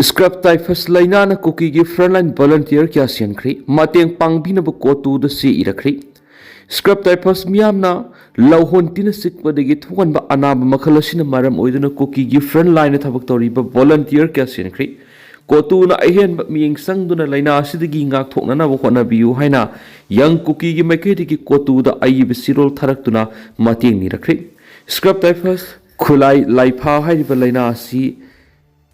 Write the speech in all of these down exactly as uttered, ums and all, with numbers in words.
Scrub typhus ꯂꯥꯏꯅꯥꯅ ꯀꯨꯀꯤꯒꯤ frontline volunteer ꯀꯌꯥ ꯁꯤꯍꯟꯈ꯭ꯔꯦ꯫ ꯃꯇꯦꯡ ꯄꯥꯡꯕꯤꯅꯕ ꯀꯣꯇꯨꯗ ꯆꯦ ꯏꯔꯛꯈ꯭ꯔꯦ꯫ Scrub typhus ꯃꯤꯌꯥꯝꯅ ꯂꯧꯍꯣꯟ ꯇꯤꯟꯅ ꯆꯤꯛꯄꯗꯒꯤ ꯊꯣꯛꯍꯟꯕ ꯑꯅꯥꯕ ꯃꯈꯜ ꯑꯁꯤꯅ ꯃꯔꯝ ꯑꯣꯏꯗꯨꯅ ꯀꯨꯀꯤꯒꯤ frontline ꯊꯕꯛ ꯇꯧꯔꯤꯕ volunteer ꯀꯌꯥ ꯁꯤꯍꯟꯈ꯭ꯔꯦ꯫ ꯀꯣꯇꯨꯅ ꯑꯍꯦꯟꯕ ꯃꯤꯠꯌꯦꯡ ꯆꯪꯗꯨꯅ ꯂꯥꯏꯅꯥ ꯑꯁꯤꯗꯒꯤ ꯉꯥꯛꯊꯣꯛꯅꯅꯕ ꯍꯣꯠꯅꯕꯤꯌꯨ ꯍꯥꯏꯅ ꯌꯪ ꯀꯨꯀꯤꯒꯤ ꯃꯥꯏꯀꯩꯗꯒꯤ ꯀꯣꯇꯨꯗ ꯑꯏꯕ ꯆꯦꯔꯣꯜ ꯊꯥꯔꯛꯇꯨꯅ ꯃꯇꯦꯡ ꯅꯤꯔꯛꯈ꯭ꯔꯦ꯫ Scrub typhus ꯈꯨꯂꯥꯏ ꯂꯥꯏꯐꯥ ꯍꯥꯏꯔꯤꯕ ꯂꯥꯏꯅꯥ ꯑꯁꯤ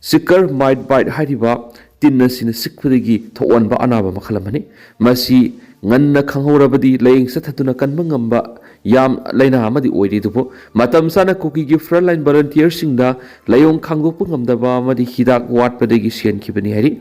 Chicker mite bite ꯍꯥꯏꯔꯤꯕ ꯇꯤꯟ ꯑꯁꯤꯅ ꯆꯤꯛꯄꯗꯒꯤ ꯊꯣꯛꯍꯟꯕ ꯑꯅꯥꯕ ꯃꯈꯜ ꯑꯃꯅꯤ꯫ ꯃꯁꯤ ꯉꯟꯅ ꯈꯪꯍꯧꯔꯕꯗꯤ ꯂꯥꯌꯦꯡ ꯆꯠꯊꯗꯨꯅ ꯀꯟꯕ ꯉꯝꯕ ꯌꯥꯝ ꯂꯥꯏꯅꯥ ꯑꯃꯗꯤ ꯑꯣꯏꯔꯤ, ꯑꯗꯨꯕꯨ ꯃꯇꯝ ꯆꯥꯅ ꯀꯨꯀꯤꯒꯤ frontline volunteerꯁꯤꯡꯗ ꯂꯥꯏꯑꯣꯡ ꯈꯪꯗꯣꯛꯄ ꯉꯝꯗꯕ ꯑꯃꯗꯤ ꯍꯤꯗꯥꯛ ꯋꯥꯠꯄꯗꯒꯤ ꯁꯤꯍꯟꯈꯤꯕꯅꯤ ꯍꯥꯏꯔꯤ꯫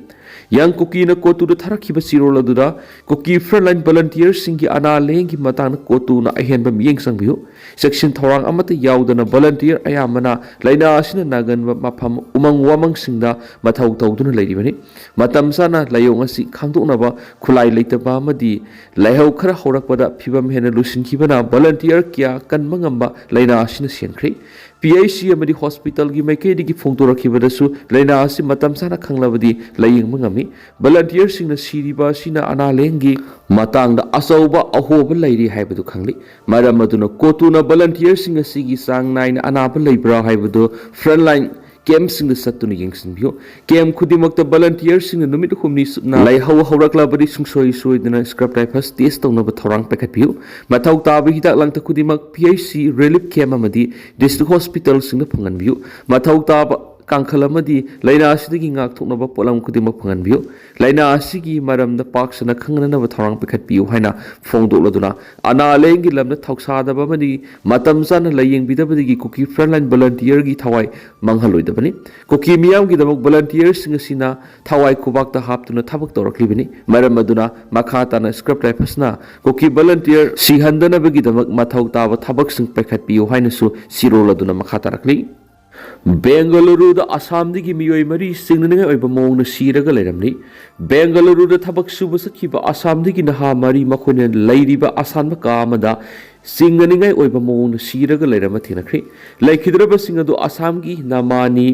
ꯌꯪ ꯀꯨꯀꯤꯅ ꯀꯣꯇꯨꯗ ꯊꯥꯔꯛꯈꯤꯕ ꯆꯦꯔꯣꯜ ꯑꯗꯨꯗ ꯀꯨꯀꯤ frontline volunteerꯁꯤꯡꯒꯤ ꯑꯅꯥ ꯂꯥꯏꯌꯦꯡꯒꯤ ꯃꯇꯥꯡꯗ ꯀꯣꯇꯨꯅ ꯑꯍꯦꯟꯕ ꯃꯤꯠꯌꯦꯡ ꯆꯪꯕꯤꯌꯨ꯫ ꯆꯦꯛꯁꯤꯟ ꯊꯧꯔꯥꯡ ꯑꯃꯠꯇ ꯌꯥꯎꯗꯅ volunteer ꯑꯌꯥꯝꯕꯅ ꯂꯥꯏꯅꯥ ꯑꯁꯤꯅ ꯅꯥꯒꯟꯕ ꯃꯐꯝ ꯎꯃꯪ ꯋꯥꯃꯪꯁꯤꯡꯗ ꯃꯊꯧ ꯇꯧꯗꯨꯅ ꯂꯩꯔꯤꯕꯅꯤ꯫ ꯃꯇꯝ ꯆꯥꯅ ꯂꯥꯏꯑꯣꯡ ꯑꯁꯤ ꯈꯪꯗꯣꯛꯅꯕ ꯈꯨꯠꯂꯥꯏ ꯂꯩꯇꯕ ꯑꯃꯗꯤ ꯂꯥꯏꯍꯧ ꯈꯔ ꯍꯧꯔꯛꯄꯗ ꯐꯤꯚꯝ ꯍꯦꯟꯅ ꯂꯨꯁꯤꯟꯈꯤꯕꯅ volunteer ꯀꯌꯥ ꯀꯟꯕ ꯉꯝꯕ ꯂꯥꯏꯅꯥ ꯑꯁꯤꯅ ꯁꯦꯝꯈ꯭ꯔꯦ꯫ P H C ꯑꯃꯗꯤ hospitalꯒꯤ ꯃꯥꯏꯀꯩꯗꯒꯤ ꯐꯣꯡꯗꯣꯔꯛꯈꯤꯕꯗꯁꯨ ꯂꯥꯏꯅꯥ ꯑꯁꯤ ꯃꯇꯝ ꯆꯥꯅ ꯈꯪꯂꯕꯗꯤ ꯂꯥꯏꯌꯦꯡꯕ ꯉꯝꯃꯤ꯫ Volunteerꯁꯤꯡꯅ ꯁꯤꯔꯤꯕ ꯑꯁꯤꯅ ꯑꯅꯥ ꯂꯥꯏꯌꯦꯡꯒꯤ ꯃꯇꯥꯡꯗ ꯑꯆꯧꯕ ꯑꯍꯣꯕ ꯂꯩꯔꯤ ꯍꯥꯏꯕꯗꯨ ꯈꯪꯂꯤ꯫ ꯃꯔꯝ ꯑꯗꯨꯅ ꯀꯣꯇꯨꯅ volunteerꯁꯤꯡ ꯑꯁꯤꯒꯤ ꯆꯥꯡ ꯅꯥꯏꯅ ꯑꯅꯥꯕ ꯂꯩꯕ꯭ꯔꯥ ꯍꯥꯏꯕꯗꯨ frontline campꯁꯤꯡꯗ ꯆꯠꯇꯨꯅ ꯌꯦꯡꯁꯤꯟꯕꯤꯌꯨ꯫ Camp ꯈꯨꯗꯤꯡꯃꯛꯇ volunteerꯁꯤꯡꯅ ꯅꯨꯃꯤꯠ ꯍꯨꯝꯅꯤ ꯆꯨꯞꯅ ꯂꯥꯏꯍꯧ ꯍꯧꯔꯛꯂꯕꯗꯤ ꯁꯨꯡꯁꯣꯏ ꯁꯣꯏꯗꯅ scrub typhus test ꯇꯧꯅꯕ ꯊꯧꯔꯥꯡ ꯄꯥꯏꯈꯠꯄꯤꯌꯨ꯫ ꯃꯊꯧ ꯇꯥꯕ ꯍꯤꯗꯥꯛ ꯂꯥꯡꯊꯛ ꯈꯨꯗꯤꯡꯃꯛ P H C relief camp ꯑꯃꯗꯤ district hospitalꯁꯤꯡꯗ ꯐꯪꯍꯟꯕꯤꯌꯨ꯫ ꯃꯊꯧ ꯇꯥꯕ ꯀꯥꯡꯈꯜ ꯑꯃꯗꯤ ꯂꯥꯏꯅꯥ ꯑꯁꯤꯗꯒꯤ ꯉꯥꯛꯊꯣꯛꯅꯕ ꯄꯣꯠꯂꯝ ꯈꯨꯗꯤꯡꯃꯛ ꯐꯪꯍꯟꯕꯤꯌꯨ꯫ ꯂꯥꯏꯅꯥ ꯑꯁꯤꯒꯤ ꯃꯔꯝꯗ ꯄꯥꯛ ꯁꯟꯅ ꯈꯪꯅꯅꯕ ꯊꯧꯔꯥꯡ ꯄꯥꯏꯈꯠꯄꯤꯌꯨ ꯍꯥꯏꯅ ꯐꯣꯡꯗꯣꯛꯂꯗꯨꯅ ꯑꯅꯥ ꯂꯥꯏꯌꯦꯡꯒꯤ ꯂꯝꯗ ꯊꯧꯁꯥꯗꯕ ꯑꯃꯗꯤ ꯃꯇꯝ ꯆꯥꯅ ꯂꯥꯏꯌꯦꯡꯕꯤꯗꯕꯗꯒꯤ ꯀꯨꯀꯤ frontline volunteerꯒꯤ ꯊꯋꯥꯏ ꯃꯥꯡꯍꯜꯂꯣꯏꯗꯕꯅꯤ꯫ ꯀꯨꯀꯤ ꯃꯤꯌꯥꯝꯒꯤꯗꯃꯛ volunteerꯁꯤꯡ ꯑꯁꯤꯅ ꯊꯋꯥꯏ ꯈꯨꯕꯥꯛꯇ ꯍꯥꯞꯇꯨꯅ ꯊꯕꯛ ꯇꯧꯔꯛꯂꯤꯕꯅꯤ꯫ ꯃꯔꯝ ꯑꯗꯨꯅ ꯃꯈꯥ ꯇꯥꯅ scrub typhusꯅ ꯀꯨꯀꯤ volunteer ꯁꯤꯍꯟꯗꯅꯕꯒꯤꯗꯃꯛ ꯃꯊꯧ ꯇꯥꯕ ꯊꯕꯛꯁꯤꯡ ꯄꯥꯏꯈꯠꯄꯤꯌꯨ ꯍꯥꯏꯅꯁꯨ ꯆꯦꯔꯣꯜ ꯑꯗꯨꯅ ꯃꯈꯥ ꯇꯥꯔꯛꯂꯤ꯫ ꯕꯦꯡꯒꯂꯨꯔꯨꯗ ꯑꯁꯥꯝꯗꯒꯤ ꯃꯤꯑꯣꯏ ꯃꯔꯤ ꯆꯤꯡꯅꯅꯤꯡꯉꯥꯏ ꯑꯣꯏꯕ ꯃꯑꯣꯡꯗ ꯁꯤꯔꯒ ꯂꯩꯔꯝꯂꯤ꯫ ꯕꯦꯡꯒꯂꯨꯔꯨꯗ ꯊꯕꯛ ꯁꯨꯕ ꯆꯠꯈꯤꯕ ꯑꯁꯥꯝꯗꯒꯤ ꯅꯍꯥ ꯃꯔꯤ ꯃꯈꯣꯏꯅ ꯂꯩꯔꯤꯕ ꯑꯁꯥꯟꯕ ꯀꯥ ꯑꯃꯗ ꯆꯤꯡꯅꯅꯤꯡꯉꯥꯏ ꯑꯣꯏꯕ ꯃꯑꯣꯡꯗ ꯁꯤꯔꯒ ꯂꯩꯔꯝꯕ ꯊꯦꯡꯅꯈ꯭ꯔꯦ꯫ ꯂꯩꯈꯤꯗ꯭ꯔꯕꯁꯤꯡ ꯑꯗꯨ ꯑꯁꯥꯝꯒꯤ ꯅꯃꯥꯅꯤ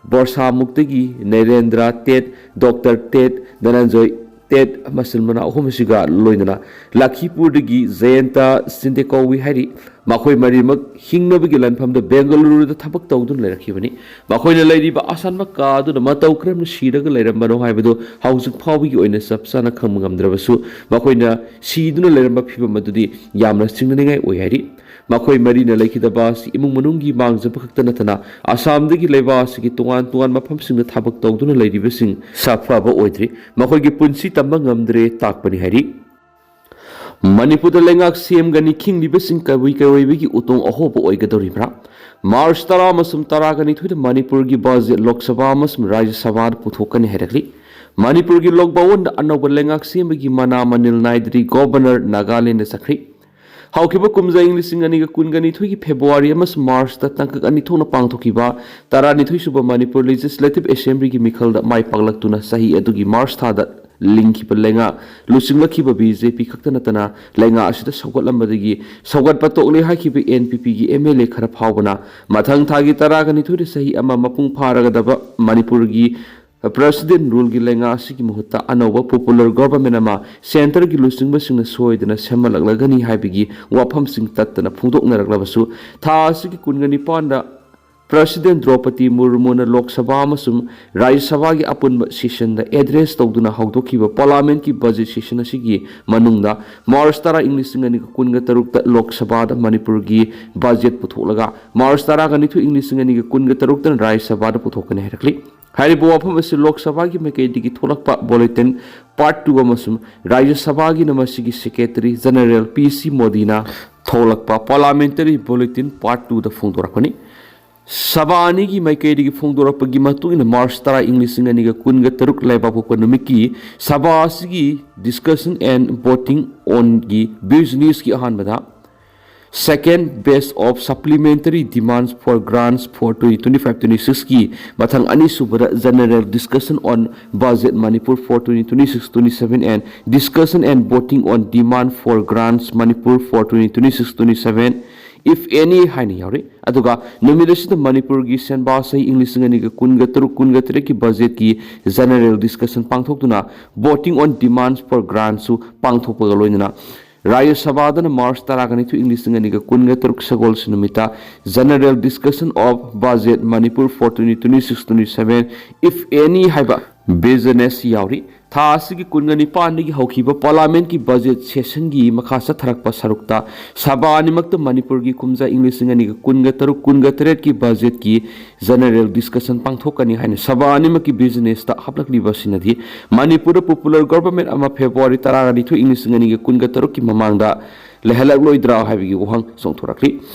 ꯕꯣꯔꯁꯥꯃꯨꯛꯇꯒꯤ ꯅꯔꯦꯟꯗ꯭ꯔ ꯇꯦꯠ, ꯗꯣꯛꯇꯔ ꯇꯦꯠ, ꯙꯅꯟꯖꯣꯏ ꯇꯦꯠ, ꯃꯆꯤꯟ ꯃꯅꯥꯎ ꯑꯍꯨꯝ ꯑꯁꯤꯒ ꯂꯣꯏꯅꯅ ꯂꯈꯤꯄꯨꯔꯗꯒꯤ ꯖꯌꯟꯇ ꯁꯤꯟꯗꯦ ꯀꯧꯏ ꯍꯥꯏꯔꯤ꯫ ꯃꯈꯣꯏ ꯃꯔꯤꯃꯛ ꯍꯤꯡꯅꯕꯒꯤ ꯂꯥꯟꯐꯝꯗ ꯕꯦꯡꯒꯂꯨꯔꯨꯗ ꯊꯕꯛ ꯇꯧꯗꯨꯅ ꯂꯩꯔꯛꯈꯤꯕꯅꯤ꯫ ꯃꯈꯣꯏꯅ ꯂꯩꯔꯤꯕ ꯑꯁꯥꯟꯕ ꯀꯥ ꯑꯗꯨꯗ ꯃꯇꯧ ꯀꯔꯝꯅ ꯁꯤꯔꯒ ꯂꯩꯔꯝꯕꯅꯣ ꯍꯥꯏꯕꯗꯨ ꯍꯧꯖꯤꯛ ꯐꯥꯎꯕꯒꯤ ꯑꯣꯏꯅ ꯆꯞ ꯆꯥꯅ ꯈꯪꯕ ꯉꯝꯗ꯭ꯔꯕꯁꯨ, ꯃꯈꯣꯏꯅ ꯁꯤꯗꯨꯅ ꯂꯩꯔꯝꯕ ꯐꯤꯕꯝ ꯑꯗꯨꯗꯤ ꯌꯥꯝꯅ ꯆꯤꯡꯅꯅꯤꯡꯉꯥꯏ ꯑꯣꯏ ꯍꯥꯏꯔꯤ꯫ ꯃꯈꯣꯏ ꯃꯔꯤꯅ ꯂꯩꯈꯤꯗꯕ ꯑꯁꯤ ꯏꯃꯨꯡ ꯃꯅꯨꯡꯒꯤ ꯃꯥꯡꯖꯕ ꯈꯛꯇ ꯅꯠꯇꯅ ꯑꯁꯥꯝꯗꯒꯤ ꯂꯩꯕꯥꯛ ꯑꯁꯤꯒꯤ ꯇꯣꯉꯥꯟ ꯇꯣꯉꯥꯟꯕ ꯃꯐꯝꯁꯤꯡꯗ ꯊꯕꯛ ꯇꯧꯗꯨꯅ ꯂꯩꯔꯤꯕꯁꯤꯡ ꯁꯥꯐꯕ ꯑꯣꯏꯗ꯭ꯔꯤ꯫ ꯃꯈꯣꯏꯒꯤ ꯄꯨꯟꯁꯤ ꯇꯝꯕ ꯉꯝꯗ꯭ꯔꯦ ꯇꯥꯛꯄꯅꯤ ꯍꯥꯏꯔꯤ꯫ ꯃꯅꯤꯄꯨꯔꯗ ꯂꯩꯉꯥꯛ ꯁꯦꯝꯒꯅꯤ ꯈꯤꯡꯂꯤꯕꯁꯤꯡ ꯀꯕꯨꯏ ꯀꯋꯣꯏꯕꯒꯤ ꯎꯇꯣꯡ ꯑꯍꯣꯕ ꯑꯣꯏꯒꯗꯧꯔꯤꯕ꯭ꯔꯥ? ꯃꯥꯔꯆ ꯇꯔꯥ ꯑꯃꯁꯨꯡ ꯇꯔꯥꯒ ꯅꯤꯊꯣꯏꯗ ꯃꯅꯤꯄꯨꯔꯒꯤ ꯕꯖꯦꯠ ꯂꯣꯛ ꯁꯚꯥ ꯑꯃꯁꯨꯡ ꯔꯥꯖ꯭ꯌ ꯁꯚꯥꯗ ꯄꯨꯊꯣꯛꯀꯅꯤ ꯍꯥꯏꯔꯛꯂꯤ꯫ ꯃꯅꯤꯄꯨꯔꯒꯤ ꯂꯣꯛ ꯚꯋꯟꯗ ꯑꯅꯧꯕ ꯂꯩꯉꯥꯛ ꯁꯦꯝꯕꯒꯤ ꯃꯅꯥ ꯃꯅꯤꯜ ꯅꯥꯏꯗ꯭ꯔꯤ꯫ ꯒꯣꯚꯔꯅꯔ ꯅꯥꯒꯥꯂꯦꯟꯗ ꯆꯠꯈ꯭ꯔꯤ꯫ ꯍꯧꯈꯤꯕ ꯀꯨꯝꯖꯥ ꯏꯪ ꯂꯤꯁꯤꯡ ꯑꯅꯤꯒ ꯀꯨꯟꯒ ꯅꯤꯊꯣꯏꯒꯤ ꯐꯦꯕ꯭ꯔꯨꯋꯥꯔꯤ ꯑꯃꯁꯨꯡ ꯃꯥꯔꯆꯇ ꯇꯥꯡꯀꯛ ꯑꯅꯤ ꯊꯣꯛꯅ ꯄꯥꯡꯊꯣꯛꯈꯤꯕ ꯇꯔꯥꯅꯤꯊꯣꯏꯁꯨꯕ ꯃꯅꯤꯄꯨꯔ ꯂꯦꯖꯤꯁꯂꯦꯇꯤꯚ ꯑꯦꯁꯦꯝꯕ꯭ꯂꯤꯒꯤ ꯃꯤꯈꯜꯗ ꯃꯥꯏ ꯄꯥꯛꯂꯛꯇꯨꯅ ꯆꯍꯤ ꯑꯗꯨꯒꯤ ꯃꯥꯔꯆ ꯊꯥꯗ ꯂꯤꯡꯈꯤꯕ ꯂꯩꯉꯥꯛ ꯂꯨꯆꯤꯡꯂꯛꯈꯤꯕ ꯕꯤ ꯖꯦ ꯄꯤ ꯈꯛꯇ ꯅꯠꯇꯅ ꯂꯩꯉꯥꯛ ꯑꯁꯤꯗ ꯁꯧꯒꯠꯂꯝꯕꯗꯒꯤ ꯁꯧꯒꯠꯄ ꯇꯣꯛꯂꯦ ꯍꯥꯏꯈꯤꯕ ꯑꯦꯟ ꯄꯤ ꯄꯤꯒꯤ ꯑꯦꯝ ꯑꯦꯜ ꯑꯦ ꯈꯔ ꯐꯥꯎꯕꯅ ꯃꯊꯪ ꯊꯥꯒꯤ ꯇꯔꯥꯒ ꯅꯤꯊꯣꯏꯗ ꯆꯍꯤ ꯑꯃ ꯃꯄꯨꯡ ꯐꯥꯔꯒꯗꯕ ꯃꯅꯤꯄꯨꯔꯒꯤ ꯄ꯭ꯔꯦꯁꯤꯗꯦꯟ ꯔꯨꯜꯒꯤ ꯂꯩꯉꯥꯛ ꯑꯁꯤꯒꯤ ꯃꯍꯨꯠꯇ ꯑꯅꯧꯕ ꯄꯣꯄꯨꯂꯔ ꯒꯣꯚꯔꯟꯃꯦꯟ ꯑꯃ ꯁꯦꯟꯇꯔꯒꯤ ꯂꯨꯆꯤꯡꯕꯁꯤꯡꯅ ꯁꯣꯏꯗꯅ ꯁꯦꯝꯍꯜꯂꯛꯂꯒꯅꯤ ꯍꯥꯏꯕꯒꯤ ꯋꯥꯐꯝꯁꯤꯡ ꯇꯠꯇꯅ ꯐꯣꯡꯗꯣꯛꯅꯔꯛꯂꯕꯁꯨ, ꯊꯥ ꯑꯁꯤꯒꯤ ꯀꯨꯟꯒ ꯅꯤꯄꯥꯟꯗ ꯄ꯭ꯔꯦꯁꯤꯗꯦꯟ ꯗ꯭ꯔꯧꯄꯗꯤ ꯃꯨꯔꯃꯨꯅ ꯂꯣꯛ ꯁꯚꯥ ꯑꯃꯁꯨꯡ ꯔꯥꯖ꯭ꯌ ꯁꯚꯥꯒꯤ ꯑꯄꯨꯟꯕ ꯁꯦꯁꯟꯗ ꯑꯦꯗ꯭ꯔꯦꯁ ꯇꯧꯗꯨꯅ ꯍꯧꯗꯣꯛꯈꯤꯕ ꯄꯥꯔꯂꯥꯃꯦꯟꯠꯀꯤ ꯕꯖꯦꯠ ꯁꯦꯁꯟ ꯑꯁꯤꯒꯤ ꯃꯅꯨꯡꯗ ꯃꯥꯔꯆ ꯇꯔꯥ ꯏꯪ ꯂꯤꯁꯤꯡ ꯑꯅꯤꯒ ꯀꯨꯟꯒ ꯇꯔꯨꯛꯇ ꯂꯣꯛ ꯁꯚꯥꯗ ꯃꯅꯤꯄꯨꯔꯒꯤ ꯕꯖꯦꯠ ꯄꯨꯊꯣꯛꯂꯒ ꯃꯥꯔꯆ ꯇꯔꯥꯒ ꯅꯤꯊꯣꯏ ꯏꯪ ꯂꯤꯁꯤꯡ ꯑꯅꯤꯒ ꯀꯨꯟꯒ ꯇꯔꯨꯛꯇ ꯔꯥꯖ꯭ꯌ ꯁꯚꯥꯗ ꯄꯨꯊꯣꯛꯀꯅꯤ ꯍꯥꯏꯔꯛꯂꯤ꯫ ꯍꯥꯏꯔꯤꯕ ꯋꯥꯐꯝ ꯑꯁꯤ ꯂꯣꯛ ꯁꯚꯥꯒꯤ ꯃꯥꯏꯀꯩꯗꯒꯤ ꯊꯣꯛꯂꯛꯄ ꯕꯨꯂꯦꯇꯤꯟ ꯄꯥꯔꯠ ꯇꯨ ꯑꯃꯁꯨꯡ ꯔꯥꯖ꯭ꯌ ꯁꯚꯥꯒꯤꯅ ꯃꯁꯤꯒꯤ ꯁꯦꯀ꯭ꯔꯦꯇꯔꯤ ꯖꯦꯅꯔꯦꯜ ꯄꯤ ꯁꯤ ꯃꯣꯗꯤꯅ ꯊꯣꯛꯂꯛꯄ ꯄꯥꯔꯂꯥꯃꯦꯟꯇꯔꯤ ꯕꯨꯂꯦꯇꯤꯟ ꯄꯥꯔꯠ ꯇꯨꯗ ꯐꯣꯡꯗꯣꯔꯛꯄꯅꯤ꯫ ꯁꯚꯥ ꯑꯅꯤꯒꯤ ꯃꯥꯏꯀꯩꯗꯒꯤ ꯐꯣꯡꯗꯣꯔꯛꯄꯒꯤ ꯃꯇꯨꯡ ꯏꯟꯅ ꯃꯥꯔꯆ ꯇꯔꯥ ꯏꯪ ꯂꯤꯁꯤꯡ ꯑꯅꯤꯒ ꯀꯨꯟꯒ ꯇꯔꯨꯛ ꯂꯩꯕꯥꯛꯄꯣꯛꯄ ꯅꯨꯃꯤꯠꯀꯤ ꯁꯚꯥ ꯑꯁꯤꯒꯤ Discussion and Voting onꯒꯤ ꯕꯤꯖꯤꯅꯦꯁꯀꯤ ꯑꯍꯥꯟꯕꯗ Second Batch of Supplementary Demands for Grants for twenty twenty-five twenty-sixꯀꯤ ꯃꯊꯪ ꯑꯅꯤꯁꯨꯕꯗ General Discussion on Budget Manipur for twenty twenty-six twenty-seven and Discussion and Voting on Demand for Grants Manipur for twenty twenty-six twenty-seven If any ꯍꯥꯏꯅ ꯌꯥꯎꯔꯤ꯫ ꯑꯗꯨꯒ ꯅꯨꯃꯤꯠ ꯑꯁꯤꯗ ꯃꯅꯤꯄꯨꯔꯒꯤ ꯁꯦꯟꯕꯥ ꯆꯍꯤ ꯏꯪ ꯂꯤꯁꯤꯡ ꯑꯅꯤꯒ ꯀꯨꯟꯒ ꯇꯔꯨꯛ ꯀꯨꯟꯒ ꯇꯔꯦꯠꯀꯤ ꯕꯖꯦꯠꯀꯤ general discussion ꯄꯥꯡꯊꯣꯛꯇꯨꯅ voting on demands for grantꯁꯨ ꯄꯥꯡꯊꯣꯛꯄꯒ ꯂꯣꯏꯅꯅ ꯔꯥꯖ꯭ꯌ ꯁꯚꯥꯗꯅ ꯃꯥꯔꯆ ꯇꯔꯥꯒ ꯅꯤꯊꯣꯏ ꯏꯪ ꯂꯤꯁꯤꯡ ꯑꯅꯤꯒ ꯀꯨꯟꯒ ꯇꯔꯨꯛ ꯁꯒꯣꯜꯁꯦꯟ ꯅꯨꯃꯤꯠꯇ general discussion of budget Manipur for twenty twenty-six twenty-seven if any ꯍꯥꯏꯕ business ꯌꯥꯎꯔꯤ꯫ ꯊꯥ ꯑꯁꯤꯒꯤ ꯀꯨꯟꯒ ꯅꯤꯄꯥꯟꯗꯒꯤ ꯍꯧꯈꯤꯕ ꯄꯥꯔꯂꯥꯃꯦꯟꯠꯀꯤ ꯕꯖꯦꯠ ꯁꯦꯁꯟꯒꯤ ꯃꯈꯥ ꯆꯠꯊꯔꯛꯄ ꯁꯔꯨꯛꯇ ꯁꯚꯥ ꯑꯅꯤꯃꯛꯇ ꯃꯅꯤꯄꯨꯔꯒꯤ ꯀꯨꯝꯖꯥ ꯏꯪ ꯂꯤꯁꯤꯡ ꯑꯅꯤꯒ ꯀꯨꯟꯒ ꯇꯔꯨꯛ ꯀꯨꯟꯒ ꯇꯔꯦꯠꯀꯤ ꯕꯖꯦꯠꯀꯤ general discussion ꯄꯥꯡꯊꯣꯛꯀꯅꯤ ꯍꯥꯏꯅ ꯁꯚꯥ ꯑꯅꯤꯃꯛꯀꯤ businessꯇ ꯍꯥꯞꯂꯛꯂꯤꯕ ꯑꯁꯤꯅꯗꯤ ꯃꯅꯤꯄꯨꯔꯗ popular government ꯑꯃ ꯐꯦꯕ꯭ꯔꯨꯋꯥꯔꯤ ꯇꯔꯥꯒ ꯅꯤꯊꯣꯏ ꯏꯪ ꯂꯤꯁꯤꯡ ꯑꯅꯤꯒ ꯀꯨꯟꯒ ꯇꯔꯨꯛꯀꯤ ꯃꯃꯥꯡꯗ ꯂꯩꯍꯜꯂꯛꯂꯣꯏꯗ꯭ꯔꯥ ꯍꯥꯏꯕꯒꯤ ꯋꯥꯍꯪ ꯆꯣꯡꯊꯣꯔꯛꯂꯤ꯫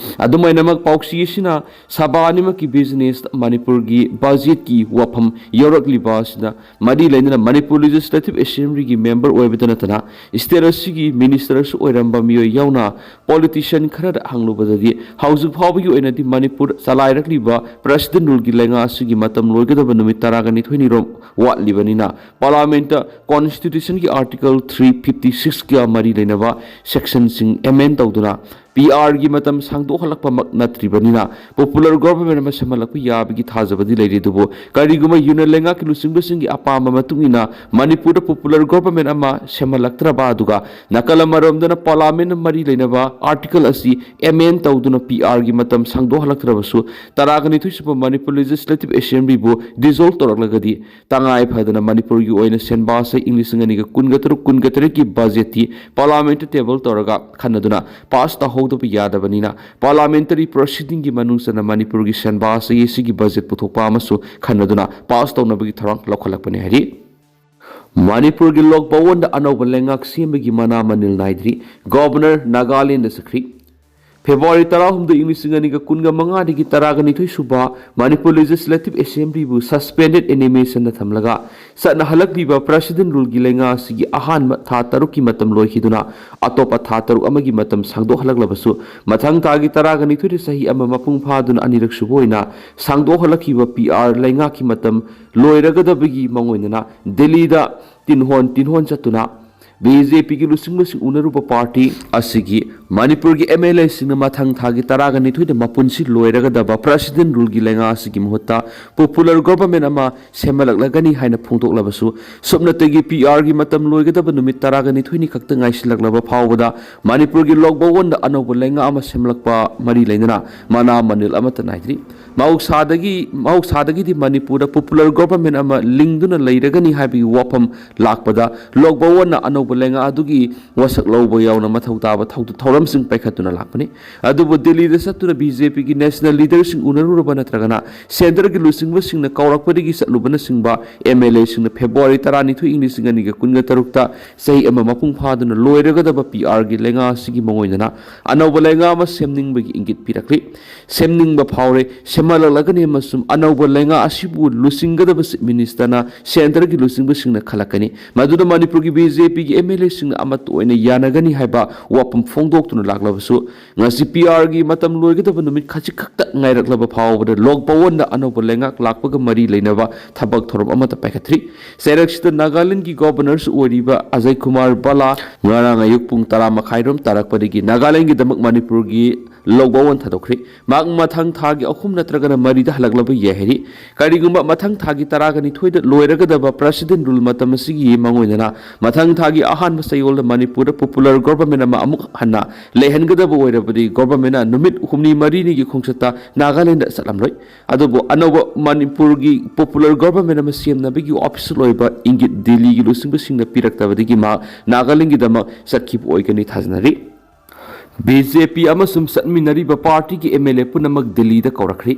ꯑꯗꯨꯃꯥꯏꯅꯃꯛ ꯄꯥꯎꯆꯦ ꯑꯁꯤꯅ ꯁꯚꯥ ꯑꯅꯤꯃꯛꯀꯤ business ꯃꯅꯤꯄꯨꯔꯒꯤ ꯕꯖꯦꯠꯀꯤ ꯋꯥꯐꯝ ꯌꯧꯔꯛꯂꯤꯕ ꯑꯁꯤꯅ ꯃꯔꯤ ꯂꯩꯅꯅ ꯃꯅꯤꯄꯨꯔ Legislative Assemblyꯒꯤ member ꯑꯣꯏꯕꯇ ꯅꯠꯇꯅ state ꯑꯁꯤꯒꯤ ministerꯁꯨ ꯑꯣꯏꯔꯝꯕ ꯃꯤꯑꯣꯏ ꯌꯥꯎꯅ politician ꯈꯔꯗ ꯍꯪꯂꯨꯕꯗꯗꯤ ꯍꯧꯖꯤꯛ ꯐꯥꯎꯕꯒꯤ ꯑꯣꯏꯅꯗꯤ ꯃꯅꯤꯄꯨꯔ ꯆꯂꯥꯏꯔꯛꯂꯤꯕ president ruleꯒꯤ ꯂꯩꯉꯥꯛ ꯑꯁꯤꯒꯤ ꯃꯇꯝ ꯂꯣꯏꯒꯗꯕ ꯅꯨꯃꯤꯠ ꯇꯔꯥꯒ ꯅꯤꯊꯣꯏꯅꯤꯔꯣꯝ ꯋꯥꯠꯂꯤꯕꯅꯤꯅ ꯄꯥꯔꯂꯥꯃꯦꯟꯠꯇ constitutionꯒꯤ article three fifty sixꯀ ꯃꯔꯤ ꯂꯩꯅꯕ sectionꯁꯤꯡ amend ꯇꯧꯗꯨꯅ P Rꯒꯤ ꯃꯇꯝ ꯁꯥꯡꯗꯣꯛꯍꯜꯂꯛꯄꯃꯛ ꯅꯠꯇ꯭ꯔꯤꯕꯅꯤꯅ popular government ꯑꯃ ꯁꯦꯝꯍꯜꯂꯛꯄ ꯌꯥꯕꯒꯤ ꯊꯥꯖꯕꯗꯤ ꯂꯩꯔꯤ꯫ ꯑꯗꯨꯕꯨ ꯀꯔꯤꯒꯨꯝꯕ union ꯂꯩꯉꯥꯛꯀꯤ ꯂꯨꯆꯤꯡꯕꯁꯤꯡꯒꯤ ꯑꯄꯥꯝꯕ ꯃꯇꯨꯡ ꯏꯟꯅ ꯃꯅꯤꯄꯨꯔꯗ popular government ꯑꯃ ꯁꯦꯝꯍꯜꯂꯛꯇ꯭ꯔꯕ ꯑꯗꯨꯒ ꯅꯥꯀꯜ ꯑꯃꯔꯣꯝꯗꯅ ꯄꯥꯔꯂꯥꯃꯦꯟꯠꯅ ꯃꯔꯤ ꯂꯩꯅꯕ article ꯑꯁꯤ amend ꯇꯧꯗꯨꯅ P Rꯒꯤ ꯃꯇꯝ ꯁꯥꯡꯗꯣꯛꯍꯜꯂꯛꯇ꯭ꯔꯕꯁꯨ ꯇꯔꯥꯒ ꯅꯤꯊꯣꯏ ꯁꯨꯕ ꯃꯅꯤꯄꯨꯔ Legislative Assemblyꯕꯨ dissolve ꯇꯧꯔꯛꯂꯒꯗꯤ ꯇꯉꯥꯏ ꯐꯗꯅ ꯃꯅꯤꯄꯨꯔꯒꯤ ꯑꯣꯏꯅ ꯁꯦꯟꯕꯥ ꯆꯍꯤ ꯏꯪ ꯂꯤꯁꯤꯡ ꯑꯅꯤꯒ ꯀꯨꯟꯒ ꯇꯔꯨꯛ ꯀꯨꯟꯒ ꯇꯔꯦꯠꯀꯤ ꯕꯖꯦꯠꯇꯤ ꯄꯥꯔꯂꯥꯃꯦꯟꯠꯇ table ꯇꯧꯔꯒ ꯈꯟꯅꯗꯨꯅ pass ꯇꯧꯍꯧꯗꯕ ꯌꯥꯗꯕꯅꯤꯅ parliamentary proceedingꯒꯤ ꯃꯅꯨꯡ ꯆꯟꯅ ꯃꯅꯤꯄꯨꯔꯒꯤ ꯁꯦꯟꯕꯥ ꯆꯍꯤ ꯑꯁꯤꯒꯤ ꯕꯖꯦꯠ ꯄꯨꯊꯣꯛꯄ ꯑꯃꯁꯨ ꯈꯟꯅꯗꯨꯅ pass ꯇꯧꯅꯕꯒꯤ ꯊꯧꯔꯥꯡ ꯂꯧꯈꯠꯂꯛꯄꯅꯤ ꯍꯥꯏꯔꯤ꯫ ꯃꯅꯤꯄꯨꯔꯒꯤ ꯂꯣꯛ ꯚꯋꯟꯗ ꯑꯅꯧꯕ ꯂꯩꯉꯥꯛ ꯁꯦꯝꯕꯒꯤ ꯃꯅꯥ ꯃꯅꯤꯜ ꯅꯥꯏꯗ꯭ꯔꯤ꯫ ꯒꯣꯚꯔꯅꯔ ꯅꯥꯒꯥꯂꯦꯟꯗ ꯆꯠꯈ꯭ꯔꯤ꯫ ꯐꯦꯕ꯭ꯔꯨꯋꯥꯔꯤ ꯇꯔꯥꯍꯨꯝꯗꯣꯏ ꯏꯪ ꯂꯤꯁꯤꯡ ꯑꯅꯤꯒ ꯀꯨꯟꯒ ꯃꯉꯥꯗꯒꯤ ꯇꯔꯥꯒ ꯅꯤꯊꯣꯏ ꯁꯨꯕ ꯃꯅꯤꯄꯨꯔ Legislative Assemblyꯕꯨ suspended animationꯗ ꯊꯝꯂꯒ ꯆꯠꯅꯍꯜꯂꯛꯂꯤꯕ president ruleꯒꯤ ꯂꯩꯉꯥꯛ ꯑꯁꯤꯒꯤ ꯑꯍꯥꯟꯕ ꯊꯥ ꯇꯔꯨꯛꯀꯤ ꯃꯇꯝ ꯂꯣꯏꯈꯤꯗꯨꯅ ꯑꯇꯣꯞꯄ ꯊꯥ ꯇꯔꯨꯛ ꯑꯃꯒꯤ ꯃꯇꯝ ꯁꯥꯡꯗꯣꯛꯍꯜꯂꯛꯂꯕꯁꯨ ꯃꯊꯪ ꯊꯥꯒꯤ ꯇꯔꯥꯒ ꯅꯤꯊꯣꯏꯗ ꯆꯍꯤ ꯑꯃ ꯃꯄꯨꯡ ꯐꯥꯗꯨꯅ ꯑꯅꯤꯔꯛ ꯁꯨꯕ ꯑꯣꯏꯅ ꯁꯥꯡꯗꯣꯛꯍꯜꯂꯛꯈꯤꯕ P R ꯂꯩꯉꯥꯛꯀꯤ ꯃꯇꯝ ꯂꯣꯏꯔꯒꯗꯕꯒꯤ ꯃꯥꯡꯑꯣꯏꯅꯅ ꯗꯤꯜꯂꯤꯗ ꯇꯤꯟꯍꯣꯟ ꯇꯤꯟꯍꯣꯟ ꯆꯠꯇꯨꯅ ꯕꯤ ꯖꯦ ꯄꯤꯒꯤ ꯂꯨꯆꯤꯡꯕꯁꯤꯡ ꯎꯅꯔꯨꯕ ꯄꯥꯔꯇꯤ ꯑꯁꯤꯒꯤ ꯃꯅꯤꯄꯨꯔꯒꯤ ꯑꯦꯝ ꯑꯦꯜ ꯑꯦꯁꯤꯡꯅ ꯃꯊꯪ ꯊꯥꯒꯤ ꯇꯔꯥꯒ ꯅꯤꯊꯣꯏꯗ ꯃꯄꯨꯟꯁꯤ ꯂꯣꯏꯔꯒꯗꯕ ꯄ꯭ꯔꯁꯤꯗꯦꯟ ꯔꯨꯜꯒꯤ ꯂꯩꯉꯥꯛ ꯑꯁꯤꯒꯤ ꯃꯍꯨꯠꯇ ꯄꯣꯄꯨꯂꯔ ꯒꯣꯚꯔꯟꯃꯦꯟ ꯑꯃ ꯁꯦꯝꯍꯜꯂꯛꯂꯒꯅꯤ ꯍꯥꯏꯅ ꯐꯣꯡꯗꯣꯛꯂꯕꯁꯨ, ꯁꯨꯞꯅꯇꯒꯤ ꯄꯤ ꯑꯥꯔꯒꯤ ꯃꯇꯝ ꯂꯣꯏꯒꯗꯕ ꯅꯨꯃꯤꯠ ꯇꯔꯥꯒ ꯅꯤꯊꯣꯏꯅꯤ ꯈꯛꯇ ꯉꯥꯏꯁꯤꯜꯂꯛꯂꯕ ꯐꯥꯎꯕꯗ ꯃꯅꯤꯄꯨꯔꯒꯤ ꯂꯣꯛ ꯚꯋꯟꯗ ꯑꯅꯧꯕ ꯂꯩꯉꯥꯛ ꯑꯃ ꯁꯦꯝꯂꯛꯄ ꯃꯔꯤ ꯂꯩꯅꯅ ꯃꯅꯥ ꯃꯅꯤꯜ ꯑꯃꯠꯇ ꯅꯥꯏꯗ꯭ꯔꯤ꯫ ꯃꯍꯧꯁꯥꯗꯒꯤ ꯃꯍꯧꯁꯥꯗꯒꯤꯗꯤ ꯃꯅꯤꯄꯨꯔꯗ ꯄꯣꯄꯨꯂꯔ ꯒꯣꯚꯔꯟꯃꯦꯟ ꯑꯃ ꯂꯤꯡꯗꯨꯅ ꯂꯩꯔꯒꯅꯤ ꯍꯥꯏꯕꯒꯤ ꯋꯥꯐꯝ ꯂꯥꯛꯄꯗ ꯂꯣꯛ ꯚꯋꯟꯅ ꯑꯅꯧꯕ ꯂꯩꯉꯥꯛ ꯑꯗꯨꯒꯤ ꯋꯥꯁꯛ ꯂꯧꯕ ꯌꯥꯎꯅ ꯃꯊꯧ ꯇꯥꯕ ꯊꯧ- ꯊꯧꯔꯝꯁꯤꯡ ꯄꯥꯏꯈꯠꯇꯨꯅ ꯂꯥꯛꯄꯅꯤ꯫ ꯑꯗꯨꯕꯨ ꯗꯤꯜꯂꯤꯗ ꯆꯠꯇꯨꯅ ꯕꯤ ꯖꯦ ꯄꯤꯒꯤ ꯅꯦꯁꯅꯦꯜ ꯂꯤꯗꯔꯁꯤꯡ ꯎꯅꯔꯨꯔꯕ ꯅꯠꯇ꯭ꯔꯒꯅ ꯁꯦꯟꯇꯔꯒꯤ ꯂꯨꯆꯤꯡꯕꯁꯤꯡꯅ ꯀꯧꯔꯛꯄꯗꯒꯤ ꯆꯠꯂꯨꯕꯅꯆꯤꯡꯕ ꯑꯦꯝ ꯑꯦꯜ ꯑꯦꯁꯤꯡꯅ ꯐꯦꯕ꯭ꯔꯨꯋꯥꯔꯤ ꯇꯔꯥꯅꯤꯊꯣꯏ, ꯏꯪ ꯂꯤꯁꯤꯡ ꯑꯅꯤꯒ ꯀꯨꯟꯒ ꯇꯔꯨꯛꯇ ꯆꯍꯤ ꯑꯃ ꯃꯄꯨꯡ ꯐꯥꯗꯨꯅ ꯂꯣꯏꯔꯒꯗꯕ ꯄꯤ ꯑꯥꯔꯒꯤ ꯂꯩꯉꯥꯛ ꯑꯁꯤꯒꯤ ꯃꯉꯣꯏꯗꯅ ꯑꯅꯧꯕ ꯂꯩꯉꯥꯛ ꯑꯃ ꯁꯦꯝꯅꯤꯡꯕꯒꯤ ꯏꯪꯒꯤꯠ ꯄꯤꯔꯛꯂꯤ꯫ ꯁꯦꯝꯅꯤꯡꯕ ꯐꯥꯎꯔꯦ, ꯁꯦꯝꯍꯜꯂꯛꯂꯒꯅꯤ ꯑꯃꯁꯨꯡ ꯑꯅꯧꯕ ꯂꯩꯉꯥꯛ ꯑꯁꯤꯕꯨ ꯂꯨꯆꯤꯡꯒꯗꯕ ꯆꯤꯐ ꯃꯤꯅꯤꯁꯇꯔꯅ ꯁꯦꯟꯇꯔꯒꯤ ꯂꯨꯆꯤꯡꯕꯁꯤꯡꯅ ꯈꯜꯂꯛꯀꯅꯤ꯫ ꯃꯗꯨꯅ ꯃꯅꯤꯄꯨꯔꯒꯤ ꯕꯤ ꯖꯦ ꯄꯤꯒꯤ ꯑꯦꯝ ꯑꯦꯜ ꯑꯦꯁꯤꯡꯅ ꯑꯃꯠꯇ ꯑꯣꯏꯅ ꯌꯥꯅꯒꯅꯤ ꯍꯥꯏꯕ ꯋꯥꯐꯝ ꯐꯣꯡꯗꯣꯛꯇꯨꯅ ꯂꯥꯛꯂꯕꯁꯨ, ꯉꯁꯤ ꯄꯤ ꯑꯥꯔꯒꯤ ꯃꯇꯝ ꯂꯣꯏꯒꯗꯕ ꯅꯨꯃꯤꯠ ꯈꯖꯤꯛꯈꯛꯇ ꯉꯥꯏꯔꯛꯂꯕ ꯐꯥꯎꯕꯗ ꯂꯣꯛ ꯚꯋꯟꯗ ꯑꯅꯧꯕ ꯂꯩꯉꯥꯛ ꯂꯥꯛꯄꯒ ꯃꯔꯤ ꯂꯩꯅꯕ ꯊꯕꯛ ꯊꯧꯔꯝ ꯑꯃꯠꯇ ꯄꯥꯏꯈꯠꯇ꯭ꯔꯤ꯫ ꯆꯩꯔꯛꯁꯤꯗ ꯅꯥꯒꯥꯂꯦꯟꯗꯒꯤ ꯒꯣꯚꯔꯅꯔꯁꯨ ꯑꯣꯏꯔꯤꯕ ꯑꯖꯌ ꯀꯨꯃꯥꯔ ꯚꯜꯂꯥ ꯉꯔꯥꯡ ꯑꯌꯨꯛ ꯄꯨꯡ ꯇꯔꯥ ꯃꯈꯥꯏꯔꯣꯝ ꯇꯥꯔꯛꯄꯗꯒꯤ ꯅꯥꯒꯥꯂꯦꯟꯒꯤꯗꯃꯛ ꯃꯅꯤꯄꯨꯔꯒꯤ ꯂꯣꯛ ꯚꯋꯟ ꯊꯥꯗꯣꯛꯈ꯭ꯔꯤ꯫ ꯃꯍꯥꯛ ꯃꯊꯪ ꯊꯥꯒꯤ ꯑꯍꯨꯝ ꯅꯠꯇ꯭ꯔꯒꯅ ꯃꯔꯤꯗ ꯍꯜꯂꯛꯂꯕ ꯌꯥꯏ ꯍꯥꯏꯔꯤ꯫ ꯀꯔꯤꯒꯨꯝꯕ ꯃꯊꯪ ꯊꯥꯒꯤ ꯇꯔꯥꯒ ꯅꯤꯊꯣꯏꯗ ꯂꯣꯏꯔꯒꯗꯕ ꯄ꯭ꯔꯁꯤꯗꯦꯟ ꯔꯨꯜ ꯃꯇꯝ ꯑꯁꯤꯒꯤ ꯃꯉꯣꯏꯗꯅ ꯃꯊꯪ ꯊꯥꯒꯤ ꯑꯍꯥꯟꯕ ꯆꯌꯣꯜꯗ ꯃꯅꯤꯄꯨꯔꯗ ꯄꯣꯄꯨꯂꯔ ꯒꯣꯚꯔꯟꯃꯦꯟ ꯑꯃ ꯑꯃꯨꯛ ꯍꯟꯅ ꯂꯩꯍꯟꯒꯗꯕ ꯑꯣꯏꯔꯕꯗꯤ ꯒꯣꯚꯔꯟꯃꯦꯟꯅ ꯅꯨꯃꯤꯠ ꯍꯨꯝꯅꯤ ꯃꯔꯤꯅꯤꯒꯤ ꯈꯣꯡꯆꯠꯇ ꯅꯥꯒꯥꯂꯦꯟꯗ ꯆꯠꯂꯝꯂꯣꯏ꯫ ꯑꯗꯨꯕꯨ ꯑꯅꯧꯕ ꯃꯅꯤꯄꯨꯔꯒꯤ ꯄꯣꯄꯨꯂꯔ ꯒꯣꯚꯔꯟꯃꯦꯟ ꯑꯃ ꯁꯦꯝꯅꯕꯒꯤ ꯑꯣꯐꯤꯁꯤꯌꯦꯜ ꯑꯣꯏꯕ ꯏꯪꯒꯤꯠ ꯗꯤꯜꯂꯤꯒꯤ ꯂꯨꯆꯤꯡꯕꯁꯤꯡꯅ ꯄꯤꯔꯛꯇꯕꯗꯒꯤ ꯃꯍꯥꯛ ꯅꯥꯒꯥꯂꯦꯟꯒꯤꯗꯃꯛ ꯆꯠꯈꯤꯕ ꯑꯣꯏꯒꯅꯤ ꯊꯥꯖꯅꯔꯤ꯫ ꯕꯤ ꯖꯦ ꯄꯤ ꯑꯃꯁꯨꯡ ꯆꯠꯃꯤꯟꯅꯔꯤꯕ ꯄꯥꯔꯇꯤꯒꯤ ꯑꯦꯝ ꯑꯦꯜ ꯑꯦ ꯄꯨꯝꯅꯃꯛ ꯗꯤꯜꯂꯤꯗ ꯀꯧꯔꯛꯈ꯭ꯔꯤ꯫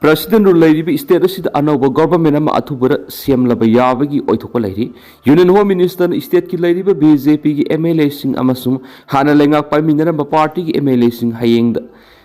ꯄ꯭ꯔꯁꯤꯗꯦꯟ ꯔꯨꯜ ꯂꯩꯔꯤꯕ ꯁ꯭ꯇꯦꯠ ꯑꯁꯤꯗ ꯑꯅꯧꯕ ꯒꯣꯚꯔꯟꯃꯦꯟ ꯑꯃ ꯑꯊꯨꯕꯗ ꯁꯦꯝꯂꯕ ꯌꯥꯕꯒꯤ ꯑꯣꯏꯊꯣꯛꯄ ꯂꯩꯔꯤ꯫ ꯌꯨꯅꯤꯌꯟ ꯍꯣꯝ ꯃꯤꯅꯤꯁꯇꯔꯅ ꯁ꯭ꯇꯦꯠꯀꯤ ꯂꯩꯔꯤꯕ ꯕꯤ ꯖꯦ ꯄꯤꯒꯤ ꯑꯦꯝ ꯑꯦꯜ ꯑꯦꯁꯤꯡ ꯑꯃꯁꯨꯡ ꯍꯥꯟꯅ ꯂꯩꯉꯥꯛ ꯄꯥꯏꯃꯤꯟꯅꯔꯝꯕ ꯄꯥꯔꯇꯤꯒꯤ ꯑꯦꯝ ꯑꯦꯜ ꯑꯦꯁꯤꯡ ꯍꯌꯦꯡꯗ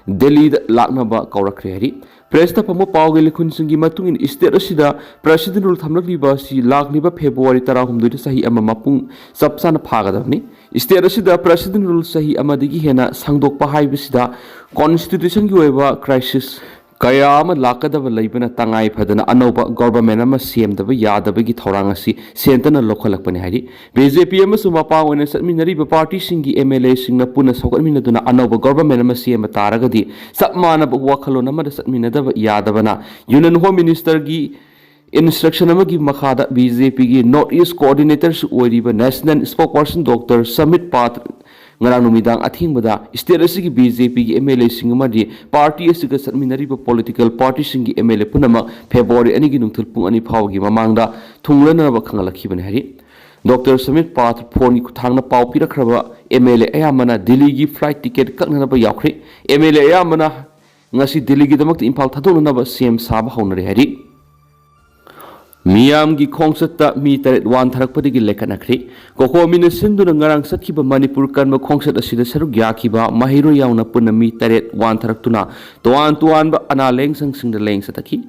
ꯗꯤꯜꯂꯤꯗ ꯂꯥꯛꯅꯕ ꯀꯧꯔꯛꯈ꯭ꯔꯦ ꯍꯥꯏꯔꯤ꯫ ꯄ꯭ꯔꯦꯁꯇ ꯐꯪꯕ ꯄꯥꯎꯒꯤ ꯂꯤꯈꯨꯟꯁꯤꯡꯒꯤ ꯃꯇꯨꯡ ꯏꯟꯅ, ꯁ꯭ꯇꯦꯠ ꯑꯁꯤꯗ ꯄ꯭ꯔꯁꯤꯗꯦꯟ ꯔꯨꯜ ꯊꯝꯂꯛꯂꯤꯕ ꯑꯁꯤ ꯂꯥꯛꯂꯤꯕ ꯐꯦꯕ꯭ꯔꯨꯋꯥꯔꯤ ꯇꯔꯥꯍꯨꯝꯗꯣꯏꯗ ꯆꯍꯤ ꯑꯃ ꯃꯄꯨꯡ ꯆꯞ ꯆꯥꯅ ꯐꯥꯒꯗꯕꯅꯤ꯫ ꯁ꯭ꯇꯦꯠ ꯑꯁꯤꯗ ꯄ꯭ꯔꯁꯤꯗꯦꯟ ꯔꯨꯜ ꯆꯍꯤ ꯑꯃꯗꯒꯤ ꯍꯦꯟꯅ ꯁꯥꯡꯗꯣꯛꯄ ꯍꯥꯏꯕꯁꯤꯗ ꯀꯣꯟꯁꯇꯤꯇ꯭ꯌꯨꯁꯟꯒꯤ ꯑꯣꯏꯕ ꯀ꯭ꯔꯥꯏꯁꯤꯁ ꯀꯌꯥ ꯑꯃ ꯂꯥꯛꯀꯗꯕ ꯂꯩꯕꯅ ꯇꯉꯥꯏ ꯐꯗꯅ ꯑꯅꯧꯕ ꯒꯣꯚꯔꯟꯃꯦꯟꯠ ꯑꯃ ꯁꯦꯝꯗꯕ ꯌꯥꯗꯕꯒꯤ ꯊꯧꯔꯥꯡ ꯑꯁꯤ ꯁꯦꯟꯇꯔꯅ ꯂꯧꯈꯠꯂꯛꯄꯅꯤ ꯍꯥꯏꯔꯤ꯫ ꯕꯤ ꯖꯦ ꯄꯤ ꯑꯃꯁꯨꯡ ꯃꯄꯥꯡ ꯑꯣꯏꯅ ꯆꯠꯃꯤꯟꯅꯔꯤꯕ ꯄꯥꯔꯇꯤꯁꯤꯡꯒꯤ ꯑꯦꯝ ꯑꯦꯜ ꯑꯦꯁꯤꯡꯅ ꯄꯨꯟꯅ ꯁꯧꯒꯠꯃꯤꯟꯅꯗꯨꯅ ꯑꯅꯧꯕ ꯒꯣꯚꯔꯟꯃꯦꯟꯠ ꯑꯃ ꯁꯦꯝꯕ ꯇꯥꯔꯒꯗꯤ ꯆꯞ ꯃꯥꯟꯅꯕ ꯋꯥꯈꯜꯂꯣꯟ ꯑꯃꯗ ꯆꯠꯃꯤꯟꯅꯗꯕ ꯌꯥꯗꯕꯅ ꯌꯨꯅꯤꯌꯟ ꯍꯣꯝ ꯃꯤꯅꯤꯁꯇꯔꯒꯤ ꯏꯟꯁꯇ꯭ꯔꯛꯁꯟ ꯑꯃꯒꯤ ꯃꯈꯥꯗ ꯕꯤ ꯖꯦ ꯄꯤꯒꯤ ꯅꯣꯔꯠ ꯏꯁ ꯀꯣꯑꯣꯔꯗꯤꯅꯦꯇꯔꯁꯨ ꯑꯣꯏꯔꯤꯕ ꯅꯦꯁꯅꯦꯜ ꯁ꯭ꯄꯣꯛꯄꯔꯁꯟ ꯗꯣꯛꯇꯔ ꯁꯃꯤꯠ ꯄꯥꯊ ꯉꯔꯥꯡ ꯅꯨꯃꯤꯗꯥꯡ ꯑꯊꯦꯡꯕꯗ ꯁ꯭ꯇꯦꯠ ꯑꯁꯤꯒꯤ ꯕꯤ ꯖꯦ ꯄꯤꯒꯤ ꯑꯦꯝ ꯑꯦꯜ ꯑꯦꯁꯤꯡ ꯑꯃꯗꯤ ꯄꯥꯔꯇꯤ ꯑꯁꯤꯒ ꯆꯠꯃꯤꯟꯅꯔꯤꯕ ꯄꯣꯂꯤꯇꯤꯀꯦꯜ ꯄꯥꯔꯇꯤꯁꯤꯡꯒꯤ ꯑꯦꯝ ꯑꯦꯜ ꯑꯦ ꯄꯨꯝꯅꯃꯛ ꯐꯦꯕ꯭ꯔꯨꯋꯥꯔꯤ ꯑꯅꯤꯒꯤ ꯅꯨꯡꯊꯤꯜ ꯄꯨꯡ ꯑꯅꯤ ꯐꯥꯎꯕꯒꯤ ꯃꯃꯥꯡꯗ ꯊꯨꯡꯂꯅꯅꯕ ꯈꯪꯍꯜꯂꯛꯈꯤꯕꯅꯤ ꯍꯥꯏꯔꯤ꯫ ꯗꯣꯛꯇꯔ ꯁꯃꯤꯠ ꯄꯥꯊ ꯐꯣꯟꯒꯤ ꯈꯨꯠꯊꯥꯡꯗ ꯄꯥꯎ ꯄꯤꯔꯛꯈ꯭ꯔꯕ ꯑꯦꯝ ꯑꯦꯜ ꯑꯦ ꯑꯌꯥꯝꯕꯅ ꯗꯤꯜꯂꯤꯒꯤ ꯐ꯭ꯂꯥꯏꯠ ꯇꯤꯀꯦꯠ ꯀꯛꯅꯅꯕ ꯌꯥꯎꯈ꯭ꯔꯦ꯫ ꯑꯦꯝ ꯑꯦꯜ ꯑꯦ ꯑꯌꯥꯝꯕꯅ ꯉꯁꯤ ꯗꯤꯜꯂꯤꯒꯤꯗꯃꯛꯇ ꯏꯝꯐꯥꯜ ꯊꯥꯗꯣꯛꯅꯅꯕ ꯁꯦꯝ ꯁꯥꯕ ꯍꯧꯅꯔꯦ ꯍꯥꯏꯔꯤ꯫ ꯃꯤꯌꯥꯝꯒꯤ ꯈꯣꯡꯆꯠꯇ ꯃꯤ ꯇꯔꯦꯠ ꯋꯥꯟꯊꯔꯛꯄꯗꯒꯤ ꯂꯩꯈꯠꯅꯈ꯭ꯔꯦ꯫ ꯀꯣꯀꯣꯃꯤꯅ ꯁꯤꯟꯗꯨꯅ ꯉꯔꯥꯡ ꯆꯠꯈꯤꯕ ꯃꯅꯤꯄꯨꯔ ꯀꯟꯕ ꯈꯣꯡꯆꯠ ꯑꯁꯤꯗ ꯁꯔꯨꯛ ꯌꯥꯈꯤꯕ ꯃꯍꯩꯔꯣꯏ ꯌꯥꯎꯅ ꯄꯨꯟꯅ ꯃꯤ ꯇꯔꯦꯠ ꯋꯥꯟꯊꯔꯛꯇꯨꯅ ꯇꯣꯉꯥꯟ ꯇꯣꯉꯥꯟꯕ ꯑꯅꯥ ꯂꯥꯌꯦꯡ ꯁꯪꯁꯤꯡꯗ ꯂꯥꯌꯦꯡ ꯆꯠꯊꯈꯤ꯫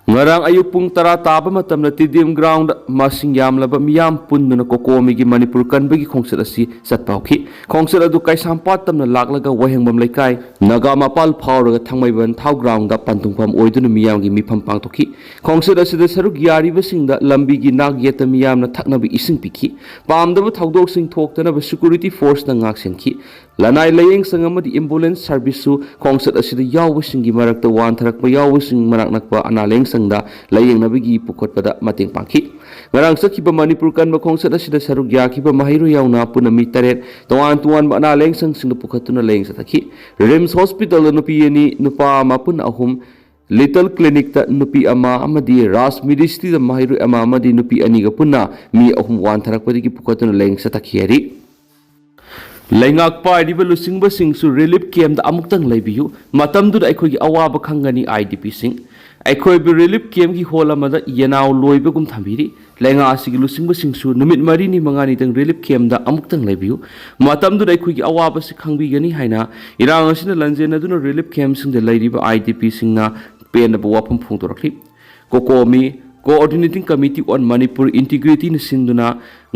ꯉꯔꯥꯡ ꯑꯌꯨꯛ ꯄꯨꯡ ꯇꯔꯥ ꯇꯥꯕ ꯃꯇꯝꯗ ꯇꯤꯗꯤꯝ ꯒ꯭ꯔꯥꯎꯟꯗ ꯃꯁꯤꯡ ꯌꯥꯝꯂꯕ ꯃꯤꯌꯥꯝ ꯄꯨꯟꯗꯨꯅ ꯀꯣꯀꯣꯃꯤꯒꯤ ꯃꯅꯤꯄꯨꯔ ꯀꯟꯕꯒꯤ ꯈꯣꯡꯆꯠ ꯑꯁꯤ ꯆꯠꯄ ꯍꯧꯈꯤ꯫ ꯈꯣꯡꯆꯠ ꯑꯗꯨ ꯀꯩꯁꯥꯝꯄꯥꯠ ꯇꯝꯅ ꯂꯥꯛꯂꯒ ꯋꯥꯍꯦꯡꯕꯝ ꯂꯩꯀꯥꯏ, ꯅꯥꯒꯥ ꯃꯄꯥꯜ ꯐꯥꯎꯔꯒ ꯊꯥꯡꯃꯩꯕꯟ ꯊꯥꯎ ꯒ꯭ꯔꯥꯎꯟꯗ ꯄꯟꯊꯨꯡꯐꯝ ꯑꯣꯏꯗꯨꯅ ꯃꯤꯌꯥꯝꯒꯤ ꯃꯤꯐꯝ ꯄꯥꯡꯊꯣꯛꯈꯤ꯫ ꯈꯣꯡꯆꯠ ꯑꯁꯤꯗ ꯁꯔꯨꯛ ꯌꯥꯔꯤꯕꯁꯤꯡꯗ ꯂꯝꯕꯤꯒꯤ ꯅꯥꯛ ꯌꯦꯠꯇ ꯃꯤꯌꯥꯝꯅ ꯊꯛꯅꯕ ꯏꯁꯤꯡ ꯄꯤꯈꯤ꯫ ꯄꯥꯝꯗꯕ ꯊꯧꯗꯣꯛꯁꯤꯡ ꯊꯣꯛꯇꯅꯕ ꯁꯦꯀ꯭ꯌꯨꯔꯤꯇꯤ ꯐꯣꯔꯁꯅ ꯉꯥꯛꯁꯦꯟꯈꯤ꯫ ꯂꯅꯥꯏ ꯂꯥꯌꯦꯡ ꯁꯪ ꯑꯃꯗꯤ ꯑꯦꯝꯕꯨꯂꯦꯟꯁ ꯁꯔꯚꯤꯁꯁꯨ ꯈꯣꯡꯆꯠ ꯑꯁꯤꯗ ꯌꯥꯎꯕꯁꯤꯡꯒꯤ ꯃꯔꯛꯇ ꯋꯥꯟꯊꯔꯛꯄ ꯌꯥꯎꯕꯁꯤꯡ ꯃꯅꯥꯛ ꯅꯛꯄ ꯑꯅꯥ ꯂꯥꯌꯦꯡ ꯁꯪꯗ ꯂꯥꯌꯦꯡꯅꯕꯒꯤ ꯄꯨꯈꯠꯄꯗ ꯃꯇꯦꯡ ꯄꯥꯡꯈꯤ꯫ ꯉꯔꯥꯡ ꯆꯠꯈꯤꯕ ꯃꯅꯤꯄꯨꯔ ꯀꯟꯕ ꯈꯣꯡꯆꯠ ꯑꯁꯤꯗ ꯁꯔꯨꯛ ꯌꯥꯈꯤꯕ ꯃꯍꯩꯔꯣꯏ ꯌꯥꯎꯅ ꯄꯨꯟꯅ ꯃꯤ ꯇꯔꯦꯠ ꯇꯣꯉꯥꯟ ꯇꯣꯉꯥꯟꯕ ꯑꯅꯥ ꯂꯥꯌꯦꯡ ꯁꯪꯁꯤꯡꯗ ꯄꯨꯈꯠꯇꯨꯅ ꯂꯥꯌꯦꯡ ꯆꯠꯊꯈꯤ꯫ ꯔꯤꯝꯁ ꯍꯣꯁꯄꯤꯇꯥꯜꯗ ꯅꯨꯄꯤ ꯑꯅꯤ, ꯅꯨꯄꯥ ꯑꯃ, ꯄꯨꯟꯅ ꯑꯍꯨꯝ, ꯂꯤꯇꯜ ꯀ꯭ꯂꯤꯅꯤꯛꯇ ꯅꯨꯄꯤ ꯑꯃ ꯑꯃꯗꯤ ꯔꯥꯖ ꯃꯤꯗꯤꯁꯇꯤꯗ ꯃꯍꯩꯔꯣꯏ ꯑꯃ ꯑꯃꯗꯤ ꯅꯨꯄꯤ ꯑꯅꯤꯒ ꯄꯨꯟꯅ ꯃꯤ ꯑꯍꯨꯝ ꯋꯥꯟꯊꯔꯛꯄꯗꯒꯤ ꯄꯨꯈꯠꯇꯨꯅ ꯂꯥꯌꯦꯡ ꯆꯠꯊꯈꯤ ꯍꯥꯏꯔꯤ꯫ ꯂꯩꯉꯥꯛ ꯄꯥꯏꯔꯤꯕ ꯂꯨꯆꯤꯡꯕꯁꯤꯡꯁꯨ ꯔꯤꯂꯤꯐ ꯀꯦꯝꯞꯇ ꯑꯃꯨꯛꯇꯪ ꯂꯩꯕꯤꯌꯨ, ꯃꯇꯝꯗꯨꯗ ꯑꯩꯈꯣꯏꯒꯤ ꯑꯋꯥꯕ ꯈꯪꯒꯅꯤ꯫ ꯑꯥꯏ ꯗꯤ ꯄꯤꯁꯤꯡ ꯑꯩꯈꯣꯏꯕꯨ ꯔꯤꯂꯤꯐ ꯀꯦꯝꯞꯀꯤ ꯍꯣꯜ ꯑꯃꯗ ꯌꯦꯅꯥꯎ ꯂꯣꯏꯕꯒꯨꯝ ꯊꯝꯕꯤꯔꯤ꯫ ꯂꯩꯉꯥꯛ ꯑꯁꯤꯒꯤ ꯂꯨꯆꯤꯡꯕꯁꯤꯡꯁꯨ ꯅꯨꯃꯤꯠ ꯃꯔꯤꯅꯤ ꯃꯉꯥꯅꯤꯗꯪ ꯔꯤꯂꯤꯐ ꯀꯦꯝꯞꯇ ꯑꯃꯨꯛꯇꯪ ꯂꯩꯕꯤꯌꯨ, ꯃꯇꯝꯗꯨꯗ ꯑꯩꯈꯣꯏꯒꯤ ꯑꯋꯥꯕꯁꯤ ꯈꯪꯕꯤꯒꯅꯤ ꯍꯥꯏꯅ ꯏꯔꯥꯡ ꯑꯁꯤꯅ ꯂꯥꯟꯖꯦꯟꯅꯗꯨꯅ ꯔꯤꯂꯤꯐ ꯀꯦꯝꯞꯁꯤꯡꯗ ꯂꯩꯔꯤꯕ ꯑꯥꯏ ꯗꯤ ꯄꯤꯁꯤꯡꯅ ꯄꯦꯟꯗꯕ ꯋꯥꯐꯝ ꯐꯣꯡꯗꯣꯔꯛꯂꯤ꯫ ꯀꯣꯀꯣꯃꯤ, Coordinating Committee on Manipur Integrityꯅ ꯁꯤꯟꯗꯨꯅ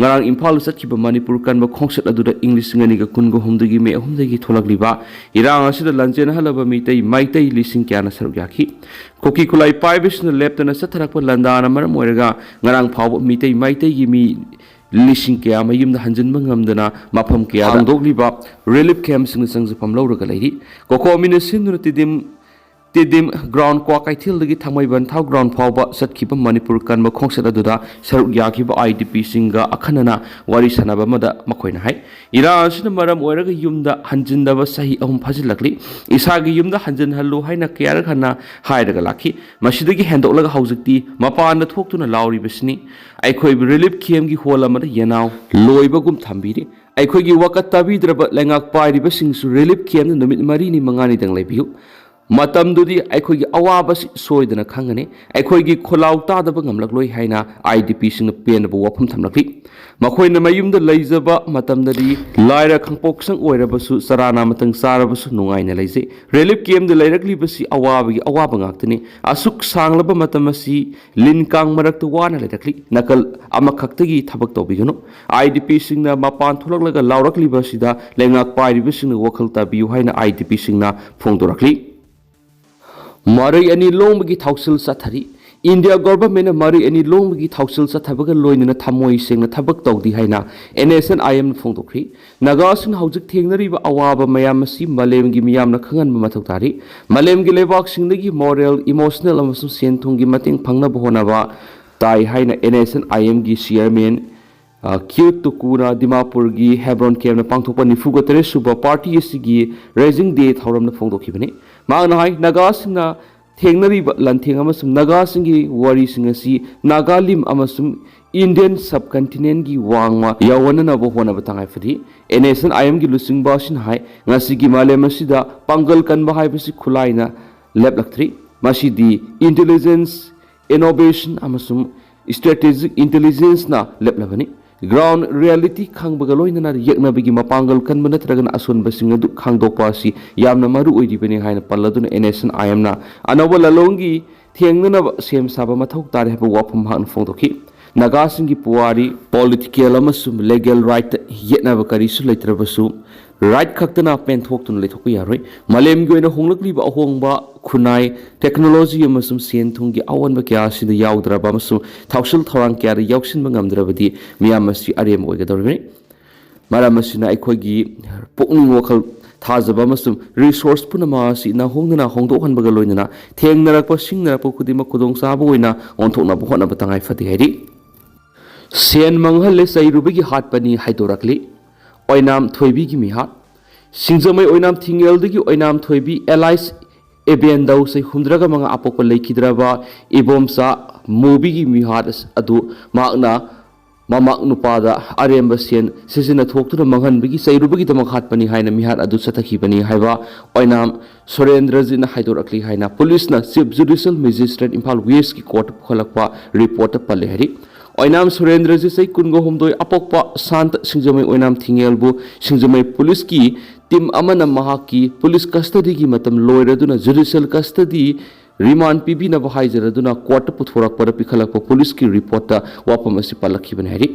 ꯉꯔꯥꯡ ꯏꯝꯐꯥꯜꯗ ꯆꯠꯈꯤꯕ ꯃꯅꯤꯄꯨꯔ ꯀꯟꯕ ꯈꯣꯡꯆꯠ ꯑꯗꯨꯗ ꯏꯪ ꯂꯤꯁꯤꯡ ꯑꯅꯤꯒ ꯀꯨꯟꯒ ꯍꯨꯝꯗꯣꯏꯒꯤ ꯃꯦ ꯑꯍꯨꯝꯗꯒꯤ ꯊꯣꯛꯂꯛꯂꯤꯕ ꯏꯔꯥꯡ ꯑꯁꯤꯗ ꯂꯥꯟꯖꯦꯟꯅꯍꯜꯂꯕ ꯃꯤꯇꯩ ꯃꯩꯇꯩ ꯂꯤꯁꯤꯡ ꯀꯌꯥꯅ ꯁꯔꯨꯛ ꯌꯥꯈꯤ꯫ ꯀꯨꯀꯤ ꯈꯨꯠꯂꯥꯏ ꯄꯥꯏꯕꯁꯤꯡꯅ ꯂꯦꯞꯇꯅ ꯆꯠꯊꯔꯛꯄ ꯂꯥꯟꯗꯥꯅ ꯃꯔꯝ ꯑꯣꯏꯔꯒ ꯉꯔꯥꯡ ꯐꯥꯎꯕ ꯃꯤꯇꯩ ꯃꯩꯇꯩꯒꯤ ꯃꯤ ꯂꯤꯁꯤꯡ ꯀꯌꯥ ꯃꯌꯨꯝꯗ ꯍꯟꯖꯤꯟꯕ ꯉꯝꯗꯅ ꯃꯐꯝ ꯀꯌꯥꯗ ꯍꯥꯡꯗꯣꯛꯂꯤꯕ relief campꯁꯤꯡꯗ ꯆꯪꯖꯐꯝ ꯂꯧꯔꯒ ꯂꯩꯔꯤ꯫ ꯀꯣꯀꯣꯃꯤꯅ ꯁꯤꯟꯗꯨꯅ ꯇꯤꯗꯤꯝ ꯇꯤꯗꯤꯝ ground ꯀ꯭ꯋꯥꯀꯩꯊꯦꯜꯗꯒꯤ ꯊꯥꯡꯃꯩꯕꯟ ꯊꯥꯎ ground ꯐꯥꯎꯕ ꯆꯠꯈꯤꯕ ꯃꯅꯤꯄꯨꯔ ꯀꯟꯕ ꯈꯣꯡꯆꯠ ꯑꯗꯨꯗ ꯁꯔꯨꯛ ꯌꯥꯈꯤꯕ IDPꯁꯤꯡꯒ ꯑꯈꯟꯅꯅ ꯋꯥꯔꯤ ꯁꯥꯟꯅꯕ ꯑꯃꯗ ꯃꯈꯣꯏꯅ ꯍꯥꯏ, ꯏꯔꯥꯡ ꯑꯁꯤꯅ ꯃꯔꯝ ꯑꯣꯏꯔꯒ ꯌꯨꯝꯗ ꯍꯟꯖꯤꯟꯗꯕ ꯆꯍꯤ ꯑꯍꯨꯝ ꯐꯥꯖꯤꯜꯂꯛꯂꯤ꯫ ꯏꯁꯥꯒꯤ ꯌꯨꯝꯗ ꯍꯟꯖꯤꯟꯍꯜꯂꯨ ꯍꯥꯏꯅ ꯀꯌꯥꯔꯛ ꯍꯟꯅ ꯍꯥꯏꯔꯒ ꯂꯥꯛꯈꯤ꯫ ꯃꯁꯤꯗꯒꯤ ꯍꯦꯟꯗꯣꯛꯂꯒ ꯍꯧꯖꯤꯛꯇꯤ ꯃꯄꯥꯟꯗ ꯊꯣꯛꯇꯨꯅ ꯂꯥꯎꯔꯤꯕꯁꯤꯅꯤ꯫ ꯑꯩꯈꯣꯏꯕꯨ relief campꯀꯤ hall ꯑꯃꯗ ꯌꯦꯅꯥꯎ ꯂꯣꯏꯕꯒꯨꯝ ꯊꯝꯕꯤꯔꯤ꯫ ꯑꯩꯈꯣꯏꯒꯤ ꯋꯥꯀꯠ ꯇꯥꯕꯤꯗ꯭ꯔꯕ ꯂꯩꯉꯥꯛ ꯄꯥꯏꯔꯤꯕꯁꯤꯡꯁꯨ relief campꯇ ꯅꯨꯃꯤꯠ ꯃꯔꯤꯅꯤ ꯃꯉꯥꯅꯤꯗꯪ ꯂꯩꯕꯤꯌꯨ꯫ ꯃꯇꯝꯗꯨꯗꯤ ꯑꯩꯈꯣꯏꯒꯤ ꯑꯋꯥꯕꯁꯤ ꯁꯣꯏꯗꯅ ꯈꯪꯒꯅꯤ꯫ ꯑꯩꯈꯣꯏꯒꯤ ꯈꯣꯜꯂꯥꯎ ꯇꯥꯗꯕ ꯉꯝꯂꯛꯂꯣꯏ ꯍꯥꯏꯅ IDPꯁꯤꯡꯅ ꯄꯦꯟꯗꯕ ꯋꯥꯐꯝ ꯊꯝꯂꯛꯂꯤ꯫ ꯃꯈꯣꯏꯅ ꯃꯌꯨꯝꯗ ꯂꯩꯖꯕ ꯃꯇꯝꯗꯗꯤ ꯂꯥꯏꯔ ꯈꯪꯄꯣꯛꯁꯪ ꯑꯣꯏꯔꯕꯁꯨ, ꯆꯔꯥ ꯅꯥꯃꯇꯪ ꯆꯥꯔꯕꯁꯨ ꯅꯨꯡꯉꯥꯏꯅ ꯂꯩꯖꯩ꯫ Relief campꯇ ꯂꯩꯔꯛꯂꯤꯕꯁꯤ ꯑꯋꯥꯕꯒꯤ ꯑꯋꯥꯕ ꯉꯥꯛꯇꯅꯤ꯫ ꯑꯁꯨꯛ ꯁꯥꯡꯂꯕ ꯃꯇꯝ ꯑꯁꯤ ꯂꯤꯟ ꯀꯥꯡ ꯃꯔꯛꯇ ꯋꯥꯅ ꯂꯩꯔꯛꯂꯤ꯫ ꯅꯥꯀꯜ ꯑꯃꯈꯛꯇꯒꯤ ꯊꯕꯛ ꯇꯧꯕꯤꯒꯅꯨ꯫ IDPꯁꯤꯡꯅ ꯃꯄꯥꯟ ꯊꯣꯛꯂꯛꯂꯒ ꯂꯥꯎꯔꯛꯂꯤꯕ ꯑꯁꯤꯗ ꯂꯩꯉꯥꯛ ꯄꯥꯏꯔꯤꯕꯁꯤꯡꯅ ꯋꯥꯈꯜ ꯇꯥꯕꯤꯌꯨ ꯍꯥꯏꯅ IDPꯁꯤꯡꯅ ꯐꯣꯡꯗꯣꯔꯛꯂꯤ꯫ ꯃꯔꯩ ꯑꯅꯤ ꯂꯣꯡꯕꯒꯤ ꯊꯧꯁꯤꯜ ꯆꯠꯊꯔꯤ꯫ India governmentꯅ ꯃꯔꯩ ꯑꯅꯤ ꯂꯣꯡꯕꯒꯤ ꯊꯧꯁꯤꯜ ꯆꯠꯊꯕꯒ ꯂꯣꯏꯅꯅ ꯊꯃꯣꯏ ꯁꯦꯡꯅ ꯊꯕꯛ ꯇꯧꯗꯦ ꯍꯥꯏꯅ NSCN-IMꯅ ꯐꯣꯡꯗꯣꯛꯈ꯭ꯔꯤ꯫ ꯅꯥꯒꯥꯁꯤꯡꯅ ꯍꯧꯖꯤꯛ ꯊꯦꯡꯅꯔꯤꯕ ꯑꯋꯥꯕ ꯃꯌꯥꯝ ꯑꯁꯤ ꯃꯥꯂꯦꯝꯒꯤ ꯃꯤꯌꯥꯝꯅ ꯈꯪꯍꯟꯕ ꯃꯊꯧ ꯇꯥꯔꯤ꯫ ꯃꯥꯂꯦꯝꯒꯤ ꯂꯩꯕꯥꯛꯁꯤꯡꯗꯒꯤ moral, emotional ꯑꯃꯁꯨꯡ ꯁꯦꯟ ꯊꯨꯝꯒꯤ ꯃꯇꯦꯡ ꯐꯪꯅꯕ ꯍꯣꯠꯅꯕ ꯇꯥꯏ ꯍꯥꯏꯅ NSCN-IMꯒꯤ chairman, ꯑ, ꯀ꯭ꯌꯨ ꯇꯨꯀꯨꯅ ꯗꯤꯃꯥꯄꯨꯔꯒꯤ ꯍꯦꯕ꯭ꯔꯣꯟ campꯅ ꯄꯥꯡꯊꯣꯛꯄ ꯅꯤꯐꯨꯒ ꯇꯔꯦꯠ ꯁꯨꯕ party ꯑꯁꯤꯒꯤ raising day ꯊꯧꯔꯝꯗ ꯐꯣꯡꯗꯣꯛꯈꯤꯕꯅꯤ꯫ ꯃꯍꯥꯛꯅ ꯍꯥꯏ, ꯅꯥꯒꯥꯁꯤꯡꯅ ꯊꯦꯡꯅꯔꯤꯕ ꯂꯥꯟꯊꯦꯡ ꯑꯃꯁꯨꯡ ꯅꯥꯒꯥꯁꯤꯡꯒꯤ ꯋꯥꯔꯤꯁꯤꯡ ꯑꯁꯤ ꯅꯥꯒꯥꯂꯤꯝ ꯑꯃꯁꯨꯡ Indian subcontinentꯀꯤ ꯋꯥꯡꯃ ꯌꯧꯍꯟꯅꯅꯕ ꯍꯣꯠꯅꯕ ꯇꯉꯥꯏ ꯐꯗꯦ꯫ NSCN-IMꯒꯤ ꯂꯨꯆꯤꯡꯕ ꯑꯁꯤꯅ ꯍꯥꯏ, ꯉꯁꯤꯒꯤ ꯃꯥꯂꯦꯝ ꯑꯁꯤꯗ ꯄꯥꯡꯒꯜ ꯀꯟꯕ ꯍꯥꯏꯕꯁꯤ ꯈꯨꯠꯂꯥꯏꯅ ꯂꯦꯞꯂꯛꯇ꯭ꯔꯤ꯫ ꯃꯁꯤꯗꯤ intelligence, innovation ꯑꯃꯁꯨꯡ strategic intelligenceꯅ ꯂꯦꯞꯂꯕꯅꯤ꯫ Ground reality ꯈꯪꯕꯒ ꯂꯣꯏꯅꯅ ꯌꯦꯛꯅꯕꯒꯤ ꯃꯄꯥꯡꯒꯜ ꯀꯟꯕ ꯅꯠꯇ꯭ꯔꯒꯅ ꯑꯁꯣꯟꯕꯁꯤꯡ ꯑꯗꯨ ꯈꯪꯗꯣꯛꯄ ꯑꯁꯤ ꯌꯥꯝꯅ ꯃꯔꯨ ꯑꯣꯏꯔꯤꯕꯅꯤ ꯍꯥꯏꯅ ꯄꯜꯂꯗꯨꯅ NSCN-IMꯅ ꯑꯅꯧꯕ ꯂꯥꯂꯣꯡꯒꯤ ꯊꯦꯡꯅꯅꯕ ꯁꯦꯝ ꯁꯥꯕ ꯃꯊꯧ ꯇꯥꯔꯦ ꯍꯥꯏꯕ ꯋꯥꯐꯝ ꯃꯍꯥꯛꯅ ꯐꯣꯡꯗꯣꯛꯈꯤ꯫ ꯅꯥꯒꯥꯁꯤꯡꯒꯤ ꯄꯨꯋꯥꯔꯤ, ꯄꯣꯂꯤꯇꯤꯀꯦꯜ ꯑꯃꯁꯨꯡ ꯂꯤꯒꯦꯜ ꯔꯥꯏꯠꯇ ꯌꯦꯠꯅꯕ ꯀꯔꯤꯁꯨ ꯂꯩꯇ꯭ꯔꯕꯁꯨ, ꯔꯥꯏꯠ ꯈꯛꯇꯅ ꯄꯦꯟꯊꯣꯛꯇꯨꯅ ꯂꯩꯊꯣꯛꯄ ꯌꯥꯔꯣꯏ꯫ ꯃꯥꯂꯦꯝꯒꯤ ꯑꯣꯏꯅ ꯍꯣꯡꯂꯛꯂꯤꯕ ꯑꯍꯣꯡꯕ ꯈꯨꯟꯅꯥꯏ, ꯇꯦꯛꯅꯣꯂꯣꯖꯤ ꯑꯃꯁꯨꯡ ꯁꯦꯟ ꯊꯨꯝꯒꯤ ꯑꯑꯣꯟꯕ ꯀꯌꯥ ꯑꯁꯤꯗ ꯌꯥꯎꯗ꯭ꯔꯕ ꯑꯃꯁꯨꯡ ꯊꯧꯁꯤꯜ ꯊꯧꯔꯥꯡ ꯀꯌꯥꯗ ꯌꯥꯎꯁꯤꯟꯕ ꯉꯝꯗ꯭ꯔꯕꯗꯤ ꯃꯤꯌꯥꯝ ꯑꯁꯤ ꯑꯔꯦꯝꯕ ꯑꯣꯏꯒꯗꯧꯔꯤꯕꯅꯤ꯫ ꯃꯔꯝ ꯑꯁꯤꯅ ꯑꯩꯈꯣꯏꯒꯤ ꯄꯨꯛꯅꯤꯡ ꯋꯥꯈꯜ ꯊꯥꯖꯕ ꯑꯃꯁꯨꯡ ꯔꯤꯁꯣꯔꯁ ꯄꯨꯝꯅꯃꯛ ꯑꯁꯤ ꯅꯧꯍꯣꯡꯗꯅ ꯍꯣꯡꯗꯣꯛꯍꯟꯕꯒ ꯂꯣꯏꯅꯅ ꯊꯦꯡꯅꯔꯛꯄ ꯁꯤꯡꯅꯔꯛꯄ ꯈꯨꯗꯤꯡꯃꯛ ꯈꯨꯗꯣꯡꯆꯥꯕ ꯑꯣꯏꯅ ꯑꯣꯟꯊꯣꯛꯅꯕ ꯍꯣꯠꯅꯕ ꯇꯉꯥꯏ ꯐꯗꯦ ꯍꯥꯏꯔꯤ꯫ ꯁꯦꯟ ꯃꯥꯡꯍꯜꯂꯦ ꯆꯩꯔꯨꯕꯒꯤ ꯍꯥꯠꯄꯅꯤ ꯍꯥꯏꯗꯣꯔꯛꯂꯤ꯫ ꯑꯣꯏꯅꯥꯝ ꯊꯣꯏꯕꯤꯒꯤ ꯃꯤꯍꯥꯠ꯫ ꯁꯤꯡꯖꯃꯩ ꯑꯣꯏꯅꯥꯝ ꯊꯤꯡꯉꯦꯜꯗꯒꯤ ꯑꯣꯏꯅꯥꯝ ꯊꯣꯏꯕꯤ ꯑꯦꯂꯥꯏꯁ ꯑꯦꯕꯦꯟꯗꯧ ꯆꯍꯤ ꯍꯨꯝꯗ꯭ꯔꯥꯒ ꯃꯉꯥ ꯑꯄꯣꯛꯄ ꯂꯩꯈꯤꯗ꯭ꯔꯕ ꯏꯕꯣꯝꯆꯥ ꯃꯨꯕꯤꯒꯤ ꯃꯤꯍꯥꯠ ꯑꯗꯨ ꯃꯍꯥꯛꯅ ꯃꯃꯥ ꯅꯨꯄꯥꯗ ꯑꯔꯦꯝꯕ ꯁꯦꯟ ꯁꯤꯖꯤꯟꯅꯊꯣꯛꯇꯨꯅ ꯃꯥꯡꯍꯟꯕꯒꯤ ꯆꯩꯔꯨꯕꯒꯤꯗꯃꯛ ꯍꯥꯠꯄꯅꯤ ꯍꯥꯏꯅ ꯃꯤꯍꯥꯠ ꯑꯗꯨ ꯆꯠꯊꯈꯤꯕꯅꯤ ꯍꯥꯏꯕ ꯑꯣꯏꯅꯥꯝ ꯁꯨꯔꯦꯟꯗ꯭ꯔꯖꯤꯠꯅ ꯍꯥꯏꯗꯣꯔꯛꯂꯤ ꯍꯥꯏꯅ ꯄꯨꯂꯤꯁꯅ ꯆꯤꯐ ꯖꯨꯗꯤꯁꯤꯌꯦꯜ ꯃꯦꯖꯤꯁꯇ꯭ꯔꯦꯠ ꯏꯝꯐꯥꯜ ꯋꯦꯁꯀꯤ ꯀꯣꯔꯠꯇ ꯄꯨꯈꯠꯂꯛꯄ ꯔꯤꯄꯣꯔꯠꯇ ꯄꯜꯂꯦ ꯍꯥꯏꯔꯤ꯫ ꯑꯣꯏꯅꯥꯝ ꯁꯨꯔꯦꯟꯗ꯭ꯔꯖꯤꯠ ꯆꯍꯤ ꯀꯨꯟꯒ ꯍꯨꯝꯗꯣꯏ ꯑꯄꯣꯛꯄ ꯁꯥꯟꯇ ꯁꯤꯡꯖꯃꯩ ꯑꯣꯏꯅꯥꯝ ꯊꯤꯡꯉꯦꯜꯕꯨ ꯁꯤꯡꯖꯃꯩ ꯄꯨꯂꯤꯁꯀꯤ ꯇꯤꯝ ꯑꯃꯅ ꯃꯍꯥꯛꯀꯤ ꯄꯨꯂꯤꯁ ꯀꯁꯇꯗꯤꯒꯤ ꯃꯇꯝ ꯂꯣꯏꯔꯗꯨꯅ ꯖꯨꯗꯤꯁꯤꯌꯦꯜ ꯀꯁꯇꯗꯤ ꯔꯤꯃꯥꯟ ꯄꯤꯕꯤꯅꯕ ꯍꯥꯏꯖꯔꯗꯨꯅ ꯀꯣꯔꯠꯇ ꯄꯨꯊꯣꯔꯛꯄꯗ ꯄꯤꯈꯠꯂꯛꯄ ꯄꯨꯂꯤꯁꯀꯤ ꯔꯤꯄꯣꯔꯠꯇ ꯋꯥꯐꯝ ꯑꯁꯤ ꯄꯜꯂꯛꯈꯤꯕꯅꯤ ꯍꯥꯏꯔꯤ꯫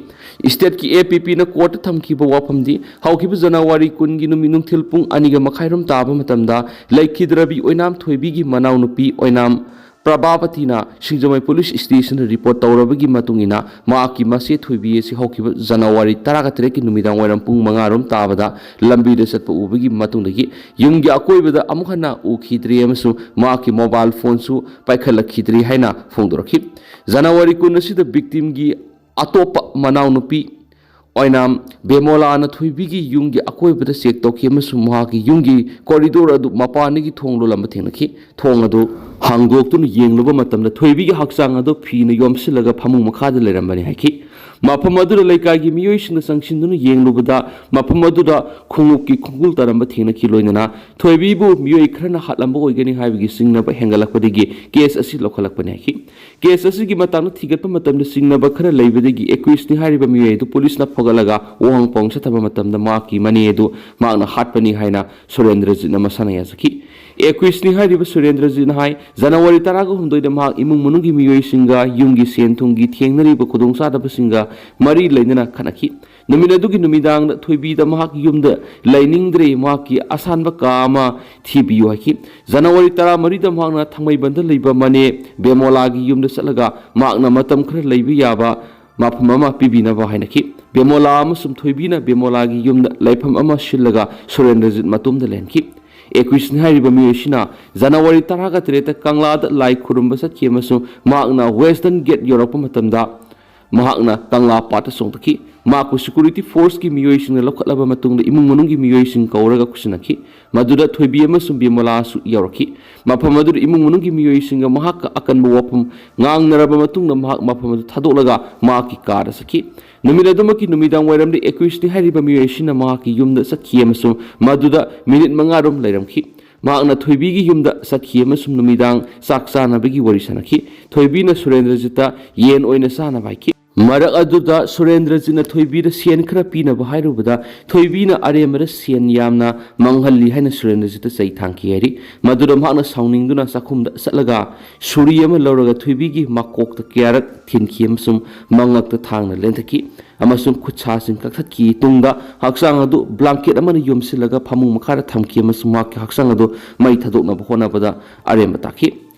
ꯏꯁꯇꯦꯠꯀꯤ ꯑꯦ ꯄꯤ ꯄꯤꯅ ꯀꯣꯔꯠꯇ ꯊꯝꯈꯤꯕ ꯋꯥꯐꯝꯗꯤ ꯍꯧꯈꯤꯕ ꯖꯅꯋꯥꯔꯤ ꯀꯨꯟꯒꯤ ꯅꯨꯃꯤꯠ ꯅꯨꯡꯊꯤꯜ ꯄꯨꯡ ꯑꯅꯤꯒ ꯃꯈꯥꯏꯔꯣꯝ ꯇꯥꯕ ꯃꯇꯝꯗ ꯂꯩꯈꯤꯗ꯭ꯔꯕꯤ ꯑꯣꯏꯅꯥꯝ ꯊꯣꯏꯕꯤꯒꯤ ꯃꯅꯥꯎꯅꯨꯄꯤ ꯑꯣꯏꯅꯥꯝ ꯄ꯭ꯔꯚꯥꯄꯇꯤꯅ ꯁꯤꯡꯖꯃꯩ ꯄꯨꯂꯤꯁ ꯁ꯭ꯇꯦꯁꯟꯗ ꯔꯤꯄꯣꯔꯠ ꯇꯧꯔꯕꯒꯤ ꯃꯇꯨꯡ ꯏꯟꯅ ꯃꯍꯥꯛꯀꯤ ꯃꯆꯦ ꯊꯣꯏꯕꯤ ꯑꯁꯤ ꯍꯧꯈꯤꯕ ꯖꯅꯋꯥꯔꯤ ꯇꯔꯥꯒ ꯇꯔꯦꯠꯀꯤ ꯅꯨꯃꯤꯗꯥꯡ ꯋꯥꯏꯔꯝ ꯄꯨꯡ ꯃꯉꯥ ꯔꯣꯝ ꯇꯥꯕꯗ ꯂꯝꯕꯤꯗ ꯆꯠꯄ ꯎꯕꯒꯤ ꯃꯇꯨꯡꯗꯒꯤ ꯌꯨꯝꯒꯤ ꯑꯀꯣꯏꯕꯗ ꯑꯃꯨꯛ ꯍꯟꯅ ꯎꯈꯤꯗ꯭ꯔꯤ ꯑꯃꯁꯨꯡ ꯃꯍꯥꯛꯀꯤ ꯃꯣꯕꯥꯏꯜ ꯐꯣꯟꯁꯨ ꯄꯥꯏꯈꯠꯂꯛꯈꯤꯗ꯭ꯔꯤ ꯍꯥꯏꯅ ꯐꯣꯡꯗꯣꯔꯛꯈꯤ꯫ ꯖꯅꯋꯥꯔꯤ ꯀꯨꯟ ꯑꯁꯤꯗ ꯚꯤꯛꯇꯤꯝꯒꯤ ꯑꯇꯣꯞꯄ ꯃꯅꯥꯎꯅꯨꯄꯤ ꯑꯣꯏꯅꯥꯝ ꯕꯦꯃꯣꯂꯥꯅ ꯊꯣꯏꯕꯤꯒꯤ ꯌꯨꯝꯒꯤ ꯑꯀꯣꯏꯕꯗ ꯆꯦꯛ ꯇꯧꯈꯤ ꯑꯃꯁꯨꯡ ꯃꯍꯥꯛꯀꯤ ꯌꯨꯝꯒꯤ ꯀꯣꯔꯤꯗꯣꯔ ꯑꯗꯨ ꯃꯄꯥꯟꯗꯒꯤ ꯊꯣꯡ ꯂꯣꯜꯂꯝꯕ ꯊꯦꯡꯅꯈꯤ꯫ ꯊꯣꯡ ꯑꯗꯨ ꯍꯥꯡꯗꯣꯛꯇꯨꯅ ꯌꯦꯡꯂꯨꯕ ꯃꯇꯝꯗ ꯊꯣꯏꯕꯤꯒꯤ ꯍꯛꯆꯥꯡ ꯑꯗꯨ ꯐꯤꯅ ꯌꯣꯝꯁꯤꯜꯂꯒ ꯐꯃꯨꯡ ꯃꯈꯥꯗ ꯂꯩꯔꯝꯕꯅꯤ ꯍꯥꯏꯈꯤ꯫ ꯃꯐꯝ ꯑꯗꯨꯗ ꯂꯩꯀꯥꯏꯒꯤ ꯃꯤꯑꯣꯏꯁꯤꯡꯅ ꯆꯪꯁꯤꯟꯗꯨꯅ ꯌꯦꯡꯂꯨꯕꯗ ꯃꯐꯝ ꯑꯗꯨꯗ ꯈꯣꯡꯎꯞꯀꯤ ꯈꯣꯡꯒꯨꯜ ꯇꯥꯔꯝꯕ ꯊꯦꯡꯅꯈꯤ꯫ ꯂꯣꯏꯅꯅ ꯊꯣꯏꯕꯤꯕꯨ ꯃꯤꯑꯣꯏ ꯈꯔꯅ ꯍꯥꯠꯂꯝꯕ ꯑꯣꯏꯒꯅꯤ ꯍꯥꯏꯕꯒꯤ ꯆꯤꯡꯅꯕ ꯍꯦꯟꯒꯠꯂꯛꯄꯗꯒꯤ ꯀꯦꯁ ꯑꯁꯤ ꯂꯧꯈꯠꯂꯛꯄꯅꯤ ꯍꯥꯏꯈꯤ꯫ ꯀꯦꯁ ꯑꯁꯤꯒꯤ ꯃꯇꯥꯡꯗ ꯊꯤꯒꯠꯄ ꯃꯇꯝꯗ ꯆꯤꯡꯅꯕ ꯈꯔ ꯂꯩꯕꯗꯒꯤ ꯑꯦꯀ꯭ꯌꯨꯁꯅꯤ ꯍꯥꯏꯔꯤꯕ ꯃꯤꯑꯣꯏ ꯑꯗꯨ ꯄꯨꯂꯤꯁꯅ ꯐꯒꯠꯂꯒ ꯋꯥꯍꯪ ꯄꯥꯎꯍꯪ ꯆꯠꯊꯕ ꯃꯇꯝꯗ ꯃꯍꯥꯛꯀꯤ ꯃꯅꯦ ꯑꯗꯨ ꯃꯍꯥꯛꯅ ꯍꯥꯠꯄꯅꯤ ꯍꯥꯏꯅ ꯁꯨꯔꯦꯟꯗ꯭ꯔꯖꯤꯠꯅ ꯃꯁꯥꯅ ꯌꯥꯖꯈꯤ꯫ ꯑꯦꯀ꯭ꯋꯤꯁꯅꯤ ꯍꯥꯏꯔꯤꯕ ꯁꯨꯔꯦꯟꯗ꯭ꯔꯖꯤꯠꯅ ꯍꯥꯏ, ꯖꯅꯋꯥꯔꯤ ꯇꯔꯥꯒ ꯍꯨꯝꯗꯣꯏꯗ ꯃꯍꯥꯛ ꯏꯃꯨꯡ ꯃꯅꯨꯡꯒꯤ ꯃꯤꯑꯣꯏꯁꯤꯡꯒ ꯌꯨꯝꯒꯤ ꯁꯦꯟ ꯊꯨꯝꯒꯤ ꯊꯦꯡꯅꯔꯤꯕ ꯈꯨꯗꯣꯡꯆꯥꯗꯕꯁꯤꯡꯒ ꯃꯔꯤ ꯂꯩꯅꯅ ꯈꯠꯅꯈꯤ꯫ ꯅꯨꯃꯤꯠ ꯑꯗꯨꯒꯤ ꯅꯨꯃꯤꯗꯥꯡꯗ ꯊꯣꯏꯕꯤꯗ ꯃꯍꯥꯛꯀꯤ ꯌꯨꯝꯗ ꯂꯩꯅꯤꯡꯗ꯭ꯔꯦ, ꯃꯍꯥꯛꯀꯤ ꯑꯁꯥꯟꯕ ꯀꯥ ꯑꯃ ꯊꯤꯕꯤꯌꯨ ꯍꯥꯏꯈꯤ꯫ ꯖꯅꯋꯥꯔꯤ ꯇꯔꯥꯃꯔꯤꯗ ꯃꯍꯥꯛꯅ ꯊꯥꯡꯃꯩꯕꯟꯗ ꯂꯩꯕ ꯃꯅꯦ ꯕꯦꯃꯣꯂꯥꯒꯤ ꯌꯨꯝꯗ ꯆꯠꯂꯒ ꯃꯍꯥꯛꯅ ꯃꯇꯝ ꯈꯔ ꯂꯩꯕ ꯌꯥꯕ ꯃꯐꯝ ꯑꯃ ꯄꯤꯕꯤꯅꯕ ꯍꯥꯏꯅꯈꯤ꯫ ꯕꯦꯃꯣꯂꯥ ꯑꯃꯁꯨꯡ ꯊꯣꯏꯕꯤꯅ ꯕꯦꯃꯣꯂꯥꯒꯤ ꯌꯨꯝꯗ ꯂꯩꯐꯝ ꯑꯃ ꯁꯤꯜꯂꯒ ꯁꯨꯔꯦꯟꯗ꯭ꯔꯖꯤꯠ ꯃꯇꯣꯝꯗ ꯂꯩꯍꯟꯈꯤ꯫ ꯑꯦꯀ꯭ꯋꯤꯁꯅꯤ ꯍꯥꯏꯔꯤꯕ ꯃꯤꯑꯣꯏꯁꯤꯅ ꯖꯅꯋꯥꯔꯤ ꯇꯔꯥꯒ ꯇꯔꯦꯠꯇ ꯀꯪꯂꯥꯗ ꯂꯥꯏ ꯈꯨꯔꯨꯝꯕ ꯆꯠꯈꯤ ꯑꯃꯁꯨꯡ ꯃꯍꯥꯛꯅ ꯋꯦꯁꯇꯔꯟ ꯒꯦꯠ ꯌꯧꯔꯛꯄ ꯃꯇꯝꯗ ꯃꯍꯥꯛꯅ ꯀꯪꯂꯥ ꯄꯥꯠꯇ ꯆꯣꯡꯊꯈꯤ꯫ ꯃꯍꯥꯛꯄꯨ ꯁꯦꯀ꯭ꯌꯨꯔꯤꯇꯤ ꯐꯣꯔꯁꯀꯤ ꯃꯤꯑꯣꯏꯁꯤꯡꯅ ꯂꯧꯈꯠꯂꯕ ꯃꯇꯨꯡꯗ ꯏꯃꯨꯡ ꯃꯅꯨꯡꯒꯤ ꯃꯤꯑꯣꯏꯁꯤꯡ ꯀꯧꯔꯒ ꯈꯨꯠꯁꯤꯟꯅꯈꯤ꯫ ꯃꯗꯨꯗ ꯊꯣꯏꯕꯤ ꯑꯃꯁꯨꯡ ꯕꯤꯃꯣꯂꯥꯁꯨ ꯌꯥꯎꯔꯛꯈꯤ꯫ ꯃꯐꯝ ꯑꯗꯨꯗ ꯏꯃꯨꯡ ꯃꯅꯨꯡꯒꯤ ꯃꯤꯑꯣꯏꯁꯤꯡꯒ ꯃꯍꯥꯛꯀ ꯑꯀꯟꯕ ꯋꯥꯐꯝ ꯉꯥꯡꯅꯔꯕ ꯃꯇꯨꯡꯗ ꯃꯍꯥꯛ ꯃꯐꯝ ꯑꯗꯨ ꯊꯥꯗꯣꯛꯂꯒ ꯃꯍꯥꯛꯀꯤ ꯀꯥꯗ ꯆꯠꯈꯤ꯫ ꯅꯨꯃꯤꯠ ꯑꯗꯨꯃꯛꯀꯤ ꯅꯨꯃꯤꯗꯥꯡ ꯋꯥꯏꯔꯝꯗ ꯑꯦꯀ꯭ꯋꯤꯁꯅꯤ ꯍꯥꯏꯔꯤꯕ ꯃꯤꯑꯣꯏ ꯑꯁꯤꯅ ꯃꯍꯥꯛꯀꯤ ꯌꯨꯝꯗ ꯆꯠꯈꯤ ꯑꯃꯁꯨꯡ ꯃꯗꯨꯗ ꯃꯤꯅꯤꯠ ꯃꯉꯥꯔꯣꯝ ꯂꯩꯔꯝꯈꯤ꯫ ꯃꯍꯥꯛꯅ ꯊꯣꯏꯕꯤꯒꯤ ꯌꯨꯝꯗ ꯆꯠꯈꯤ ꯑꯃꯁꯨꯡ ꯅꯨꯃꯤꯗꯥꯡ ꯆꯥꯛ ꯆꯥꯅꯕꯒꯤ ꯋꯥꯔꯤ ꯁꯥꯅꯈꯤ꯫ ꯊꯣꯏꯕꯤꯅ ꯁꯨꯔꯦꯟꯗ꯭ꯔꯖꯤꯠꯇ ꯌꯦꯟ ꯑꯣꯏꯅ ꯆꯥꯅꯕ ꯍꯥꯏꯈꯤ꯫ ꯃꯔꯛ ꯑꯗꯨꯗ ꯁꯨꯔꯦꯟꯗ꯭ꯔꯖꯤꯠꯅ ꯊꯣꯏꯕꯤꯗ ꯁꯦꯟ ꯈꯔ ꯄꯤꯅꯕ ꯍꯥꯏꯔꯨꯕꯗ, ꯊꯣꯏꯕꯤꯅ ꯑꯔꯦꯝꯕꯗ ꯁꯦꯟ ꯌꯥꯝꯅ ꯃꯥꯡꯍꯜꯂꯤ ꯍꯥꯏꯅ ꯁꯨꯔꯦꯟꯗ꯭ꯔꯖꯤꯠꯇ ꯆꯩ ꯊꯥꯡꯈꯤ ꯍꯥꯏꯔꯤ꯫ ꯃꯗꯨꯗ ꯃꯍꯥꯛꯅ ꯁꯥꯎꯅꯤꯡꯗꯨꯅ ꯆꯥꯛꯈꯨꯝꯗ ꯆꯠꯂꯒ ꯁꯨꯔꯤ ꯑꯃ ꯂꯧꯔꯒ ꯊꯣꯏꯕꯤꯒꯤ ꯃꯀꯣꯛꯇ ꯀꯌꯥꯔꯛ ꯊꯤꯟꯈꯤ ꯑꯃꯁꯨꯡ ꯃꯉꯛꯇ ꯊꯥꯡꯅ ꯂꯦꯟꯊꯠꯈꯤ ꯑꯃꯁꯨꯡ ꯈꯨꯠꯁꯥꯁꯤꯡ ꯀꯛꯊꯠꯈꯤ꯫ ꯇꯨꯡꯗ ꯍꯛꯆꯥꯡ ꯑꯗꯨ ꯕ꯭ꯂꯥꯡꯀꯦꯠ ꯑꯃꯅ ꯌꯣꯝꯁꯤꯜꯂꯒ ꯐꯃꯨꯡ ꯃꯈꯥꯗ ꯊꯝꯈꯤ ꯑꯃꯁꯨꯡ ꯃꯍꯥꯛꯀꯤ ꯍꯛꯆꯥꯡ ꯑꯗꯨ ꯃꯩ ꯊꯥꯗꯣꯛꯅꯕ ꯍꯣꯠꯅꯕꯗ ꯑꯔꯦꯝꯕ ꯇꯥꯈꯤ꯫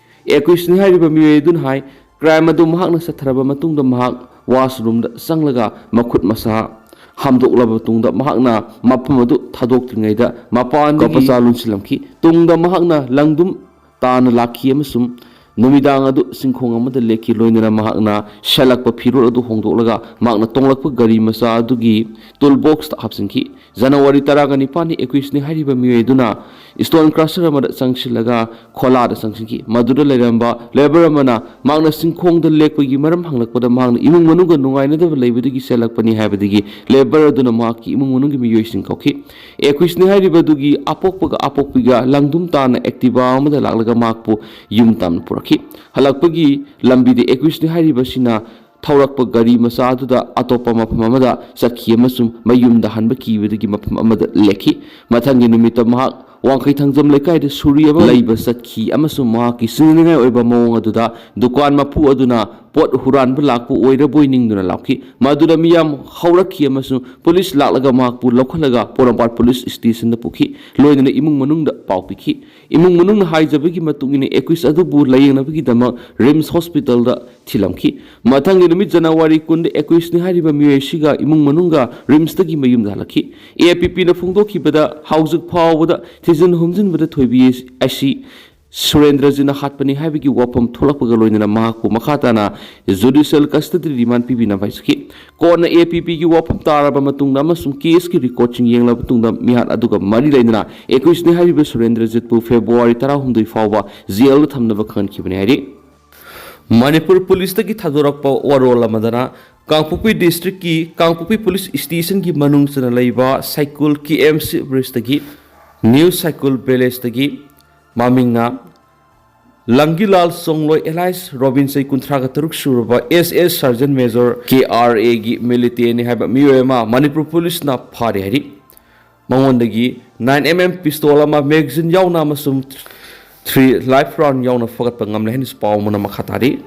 ꯑꯦꯀ꯭ꯋꯤꯁꯅꯤ ꯍꯥꯏꯔꯤꯕ ꯃꯤꯑꯣꯏ ꯑꯗꯨꯅ ꯍꯥꯏ, ꯀ꯭ꯔꯥꯏꯝ ꯑꯗꯨ ꯃꯍꯥꯛꯅ ꯆꯠꯊꯔꯕ ꯃꯇꯨꯡꯗ ꯃꯍꯥꯛ ꯋꯥꯁꯔꯨꯝꯗ ꯆꯪꯂꯒ ꯃꯈꯨꯠ ꯃꯁꯥ ꯍꯥꯝꯗꯣꯛꯂꯕ ꯃꯇꯨꯡꯗ ꯃꯍꯥꯛꯅ ꯃꯐꯝ ꯑꯗꯨ ꯊꯥꯗꯣꯛꯇ꯭ꯔꯤꯉꯩꯗ ꯃꯄꯥꯟꯗꯒꯤ ꯀꯄꯆꯥ ꯂꯣꯟꯁꯤꯜꯂꯝꯈꯤ꯫ ꯇꯨꯡꯗ ꯃꯍꯥꯛꯅ ꯂꯪꯗꯨꯝ ꯇꯥꯅ ꯂꯥꯛꯈꯤ ꯑꯃꯁꯨꯡ ꯅꯨꯃꯤꯗꯥꯡ ꯑꯗꯨ ꯆꯤꯡꯈꯣꯡ ꯑꯃꯗ ꯂꯦꯛꯈꯤ꯫ ꯂꯣꯏꯅꯅ ꯃꯍꯥꯛꯅ ꯁꯦꯠꯂꯛꯄ ꯐꯤꯔꯣꯜ ꯑꯗꯨ ꯍꯣꯡꯗꯣꯛꯂꯒ ꯃꯍꯥꯛꯅ ꯇꯣꯡꯂꯛꯄ ꯒꯥꯔꯤ ꯃꯆꯥ ꯑꯗꯨꯒꯤ ꯇꯨꯜ ꯕꯣꯛꯁꯇ ꯍꯥꯞꯆꯤꯟꯈꯤ꯫ ꯖꯅꯋꯥꯔꯤ ꯇꯔꯥꯒ ꯅꯤꯄꯥꯟꯗ ꯑꯦꯀ꯭ꯋꯤꯁꯅꯤ ꯍꯥꯏꯔꯤꯕ ꯃꯤꯑꯣꯏ ꯑꯗꯨꯅ ꯁ꯭ꯇꯣꯟ ꯀ꯭ꯔꯁꯔ ꯑꯃꯗ ꯆꯪꯁꯤꯜꯂꯒ ꯈꯣꯂꯥꯗ ꯆꯪꯁꯤꯟꯈꯤ꯫ ꯃꯗꯨꯗ ꯂꯩꯔꯝꯕ ꯂꯦꯕꯔ ꯑꯃꯅ ꯃꯍꯥꯛꯅ ꯆꯤꯡꯈꯣꯡꯗ ꯂꯦꯛꯄꯒꯤ ꯃꯔꯝ ꯍꯪꯂꯛꯄꯗ, ꯃꯍꯥꯛꯅ ꯏꯃꯨꯡ ꯃꯅꯨꯡꯒ ꯅꯨꯡꯉꯥꯏꯅꯗꯕ ꯂꯩꯕꯗꯒꯤ ꯆꯦꯜꯂꯛꯄꯅꯤ ꯍꯥꯏꯕꯗꯒꯤ ꯂꯦꯕꯔ ꯑꯗꯨꯅ ꯃꯍꯥꯛꯀꯤ ꯏꯃꯨꯡ ꯃꯅꯨꯡꯒꯤ ꯃꯤꯑꯣꯏꯁꯤꯡ ꯀꯧꯈꯤ꯫ ꯑꯦꯀ꯭ꯋꯤꯁꯅꯤ ꯍꯥꯏꯔꯤꯕꯗꯨꯒꯤ ꯑꯄꯣꯛꯄꯒ ꯑꯄꯣꯛꯄꯤꯒ ꯂꯪꯗꯨꯝ ꯇꯥꯅ ꯑꯦꯛꯇꯤꯚꯥ ꯑꯃꯗ ꯂꯥꯛꯂꯒ ꯃꯍꯥꯛꯄꯨ ꯌꯨꯝ ꯇꯝꯅ ꯄꯨꯔꯛꯈꯤ꯫ ꯍꯜꯂꯛꯄꯒꯤ ꯂꯝꯕꯤꯗ ꯑꯦꯀ꯭ꯋꯤꯁꯅꯤ ꯍꯥꯏꯔꯤꯕꯁꯤꯅ ꯊꯧꯔꯛꯄ ꯒꯥꯔꯤ ꯃꯆꯥ ꯑꯗꯨꯗ ꯑꯇꯣꯞꯄ ꯃꯐꯝ ꯑꯃꯗ ꯆꯠꯈꯤ ꯑꯃꯁꯨꯡ ꯃꯌꯨꯝꯗ ꯍꯟꯕ ꯀꯤꯕꯗꯒꯤ ꯃꯐꯝ ꯑꯃꯗ ꯂꯦꯛꯈꯤ꯫ ꯃꯊꯪꯒꯤ ꯅꯨꯃꯤꯠꯇ ꯃꯍꯥꯛ ꯋꯥꯡꯈꯩ ꯊꯥꯡꯖꯝ ꯂꯩꯀꯥꯏꯗ ꯁꯨꯔꯤ ꯑꯃ ꯂꯩꯕ ꯆꯠꯈꯤ ꯑꯃꯁꯨꯡ ꯃꯍꯥꯛꯀꯤ ꯁꯤꯡꯅꯅꯤꯡꯉꯥꯏ ꯑꯣꯏꯕ ꯃꯑꯣꯡ ꯑꯗꯨꯗ ꯗꯨꯀꯥꯟ ꯃꯄꯨ ꯑꯗꯨꯅ ꯄꯣꯠ ꯍꯨꯔꯥꯟꯕ ꯂꯥꯛꯄ ꯑꯣꯏꯔꯕꯣꯏ ꯅꯤꯡꯗꯨꯅ ꯂꯥꯎꯈꯤ꯫ ꯃꯗꯨꯗ ꯃꯤꯌꯥꯝ ꯍꯧꯔꯛꯈꯤ ꯑꯃꯁꯨꯡ ꯄꯨꯂꯤꯁ ꯂꯥꯛꯂꯒ ꯃꯍꯥꯛꯄꯨ ꯂꯧꯈꯠꯂꯒ ꯄꯣꯔꯣꯝꯄꯥꯠ ꯄꯨꯂꯤꯁ ꯁ꯭ꯇꯦꯁꯟꯗ ꯄꯨꯈꯤ꯫ ꯂꯣꯏꯅꯅ ꯏꯃꯨꯡ ꯃꯅꯨꯡꯗ ꯄꯥꯎ ꯄꯤꯈꯤ꯫ ꯏꯃꯨꯡ ꯃꯅꯨꯡꯅ ꯍꯥꯏꯖꯕꯒꯤ ꯃꯇꯨꯡ ꯏꯟꯅ ꯑꯦꯀ꯭ꯌꯨꯁ ꯑꯗꯨꯕꯨ ꯂꯥꯌꯦꯡꯅꯕꯒꯤꯗꯃꯛ ꯔꯤꯝꯁ ꯍꯣꯁꯄꯤꯇꯥꯜꯗ ꯊꯤꯜꯂꯝꯈꯤ꯫ ꯃꯊꯪꯒꯤ ꯅꯨꯃꯤꯠ ꯖꯅꯋꯥꯔꯤ ꯀꯨꯟꯗ ꯑꯦꯀ꯭ꯌꯨꯁꯅꯤ ꯍꯥꯏꯔꯤꯕ ꯃꯤꯑꯣꯏ ꯑꯁꯤꯒ ꯏꯃꯨꯡ ꯃꯅꯨꯡꯒ ꯔꯤꯝꯁꯇꯒꯤ ꯃꯌꯨꯝꯗ ꯍꯜꯂꯛꯈꯤ꯫ ꯑꯦ ꯄꯤ ꯄꯤꯅ ꯐꯣꯡꯗꯣꯛꯈꯤꯕꯗ ꯍꯧꯖꯤꯛ ꯐꯥꯎꯕꯗ ꯊꯤꯖꯤꯟ ꯍꯨꯝꯖꯤꯟꯕꯗ ꯊꯣꯏꯕꯤ ꯑꯁꯤ ꯁꯨꯔꯦꯟꯗ꯭ꯔꯖꯤꯠꯅ ꯍꯥꯠꯄꯅꯤ ꯍꯥꯏꯕꯒꯤ ꯋꯥꯐꯝ ꯊꯣꯛꯂꯛꯄꯒ ꯂꯣꯏꯅꯅ ꯃꯍꯥꯛꯄꯨ ꯃꯈꯥ ꯇꯥꯅ ꯖꯨꯗꯤꯁꯤꯌꯦꯜ ꯀꯁꯇꯗꯤ ꯔꯤꯃꯥꯟ ꯄꯤꯕꯤꯅꯕ ꯍꯥꯏꯖꯈꯤ꯫ ꯀꯣꯟꯅ ꯑꯦ ꯄꯤ ꯄꯤꯒꯤ ꯋꯥꯐꯝ ꯇꯥꯔꯕ ꯃꯇꯨꯡꯗ ꯑꯃꯁꯨꯡ ꯀꯦꯁꯀꯤ ꯔꯦꯀꯣꯔꯗꯁꯤꯡ ꯌꯦꯡꯂꯕ ꯃꯇꯨꯡꯗ ꯃꯤꯍꯥꯠ ꯑꯗꯨꯒ ꯃꯔꯤ ꯂꯩꯅꯅ ꯑꯦꯀ꯭ꯌꯨꯁꯅꯤ ꯍꯥꯏꯔꯤꯕ ꯁꯨꯔꯦꯟꯗ꯭ꯔꯖꯤꯠꯄꯨ ꯐꯦꯕ꯭ꯔꯨꯋꯥꯔꯤ ꯇꯔꯥꯍꯨꯝꯗꯣꯏ ꯐꯥꯎꯕ ꯖꯦꯜꯗ ꯊꯝꯅꯕ ꯈꯪꯍꯟꯈꯤꯕꯅꯤ ꯍꯥꯏꯔꯤ꯫ ꯃꯅꯤꯄꯨꯔ ꯄꯨꯂꯤꯁꯇꯒꯤ ꯊꯥꯗꯣꯔꯛꯄ ꯋꯥꯔꯣꯜ ꯑꯃꯗꯅ ꯀꯥꯡꯄꯣꯛꯄꯤ ꯗꯤꯁꯇ꯭ꯔꯤꯛꯀꯤ ꯀꯥꯡꯄꯣꯛꯄꯤ ꯄꯨꯂꯤꯁ ꯁ꯭ꯇꯦꯁꯟꯒꯤ ꯃꯅꯨꯡ ꯆꯟꯅ ꯂꯩꯕ ꯁꯥꯏꯀꯨꯜ ꯀꯦ ꯑꯦꯝ ꯁꯤ ꯕ꯭ꯔꯤꯖꯇꯒꯤ ꯅ꯭ꯌꯨ ꯁꯥꯏꯀꯨꯜ ꯚꯤꯂꯦꯖꯇꯒꯤ ꯃꯃꯤꯡꯅ ꯂꯪꯒꯤꯂꯥꯜ ꯆꯣꯡꯂꯣꯏ ꯑꯦꯂꯥꯏꯁ ꯔꯣꯕꯤꯟ, ꯆꯍꯤ ꯀꯨꯟꯊ꯭ꯔꯥꯒ ꯇꯔꯨꯛ ꯁꯨꯔꯕ, ꯑꯦꯁ ꯑꯦꯁ ꯁꯔꯖꯟ ꯃꯦꯖꯔ ꯀꯦ ꯑꯥꯔ ꯑꯦꯒꯤ ꯃꯤꯂꯤꯇꯦꯟꯅꯤ ꯍꯥꯏꯕ ꯃꯤꯑꯣꯏ ꯑꯃ ꯃꯅꯤꯄꯨꯔ ꯄꯨꯂꯤꯁꯅ ꯐꯥꯔꯦ ꯍꯥꯏꯔꯤ꯫ ꯃꯉꯣꯟꯗꯒꯤ ꯅꯥꯏꯟ ꯑꯦꯝ ꯑꯦꯝ ꯄꯤꯁꯇꯣꯜ ꯑꯃ, ꯃꯦꯒꯥꯖꯤꯟ ꯌꯥꯎꯅ ꯑꯃꯁꯨꯡ ꯊ꯭ꯔꯤ ꯂꯥꯏꯐ ꯔꯥꯎꯟ ꯌꯥꯎꯅ ꯐꯒꯠꯄ ꯉꯝꯂꯦ ꯍꯥꯏꯅꯁꯨ ꯄꯥꯎ ꯑꯃꯅ ꯃꯈꯥ ꯇꯥꯔꯤ꯫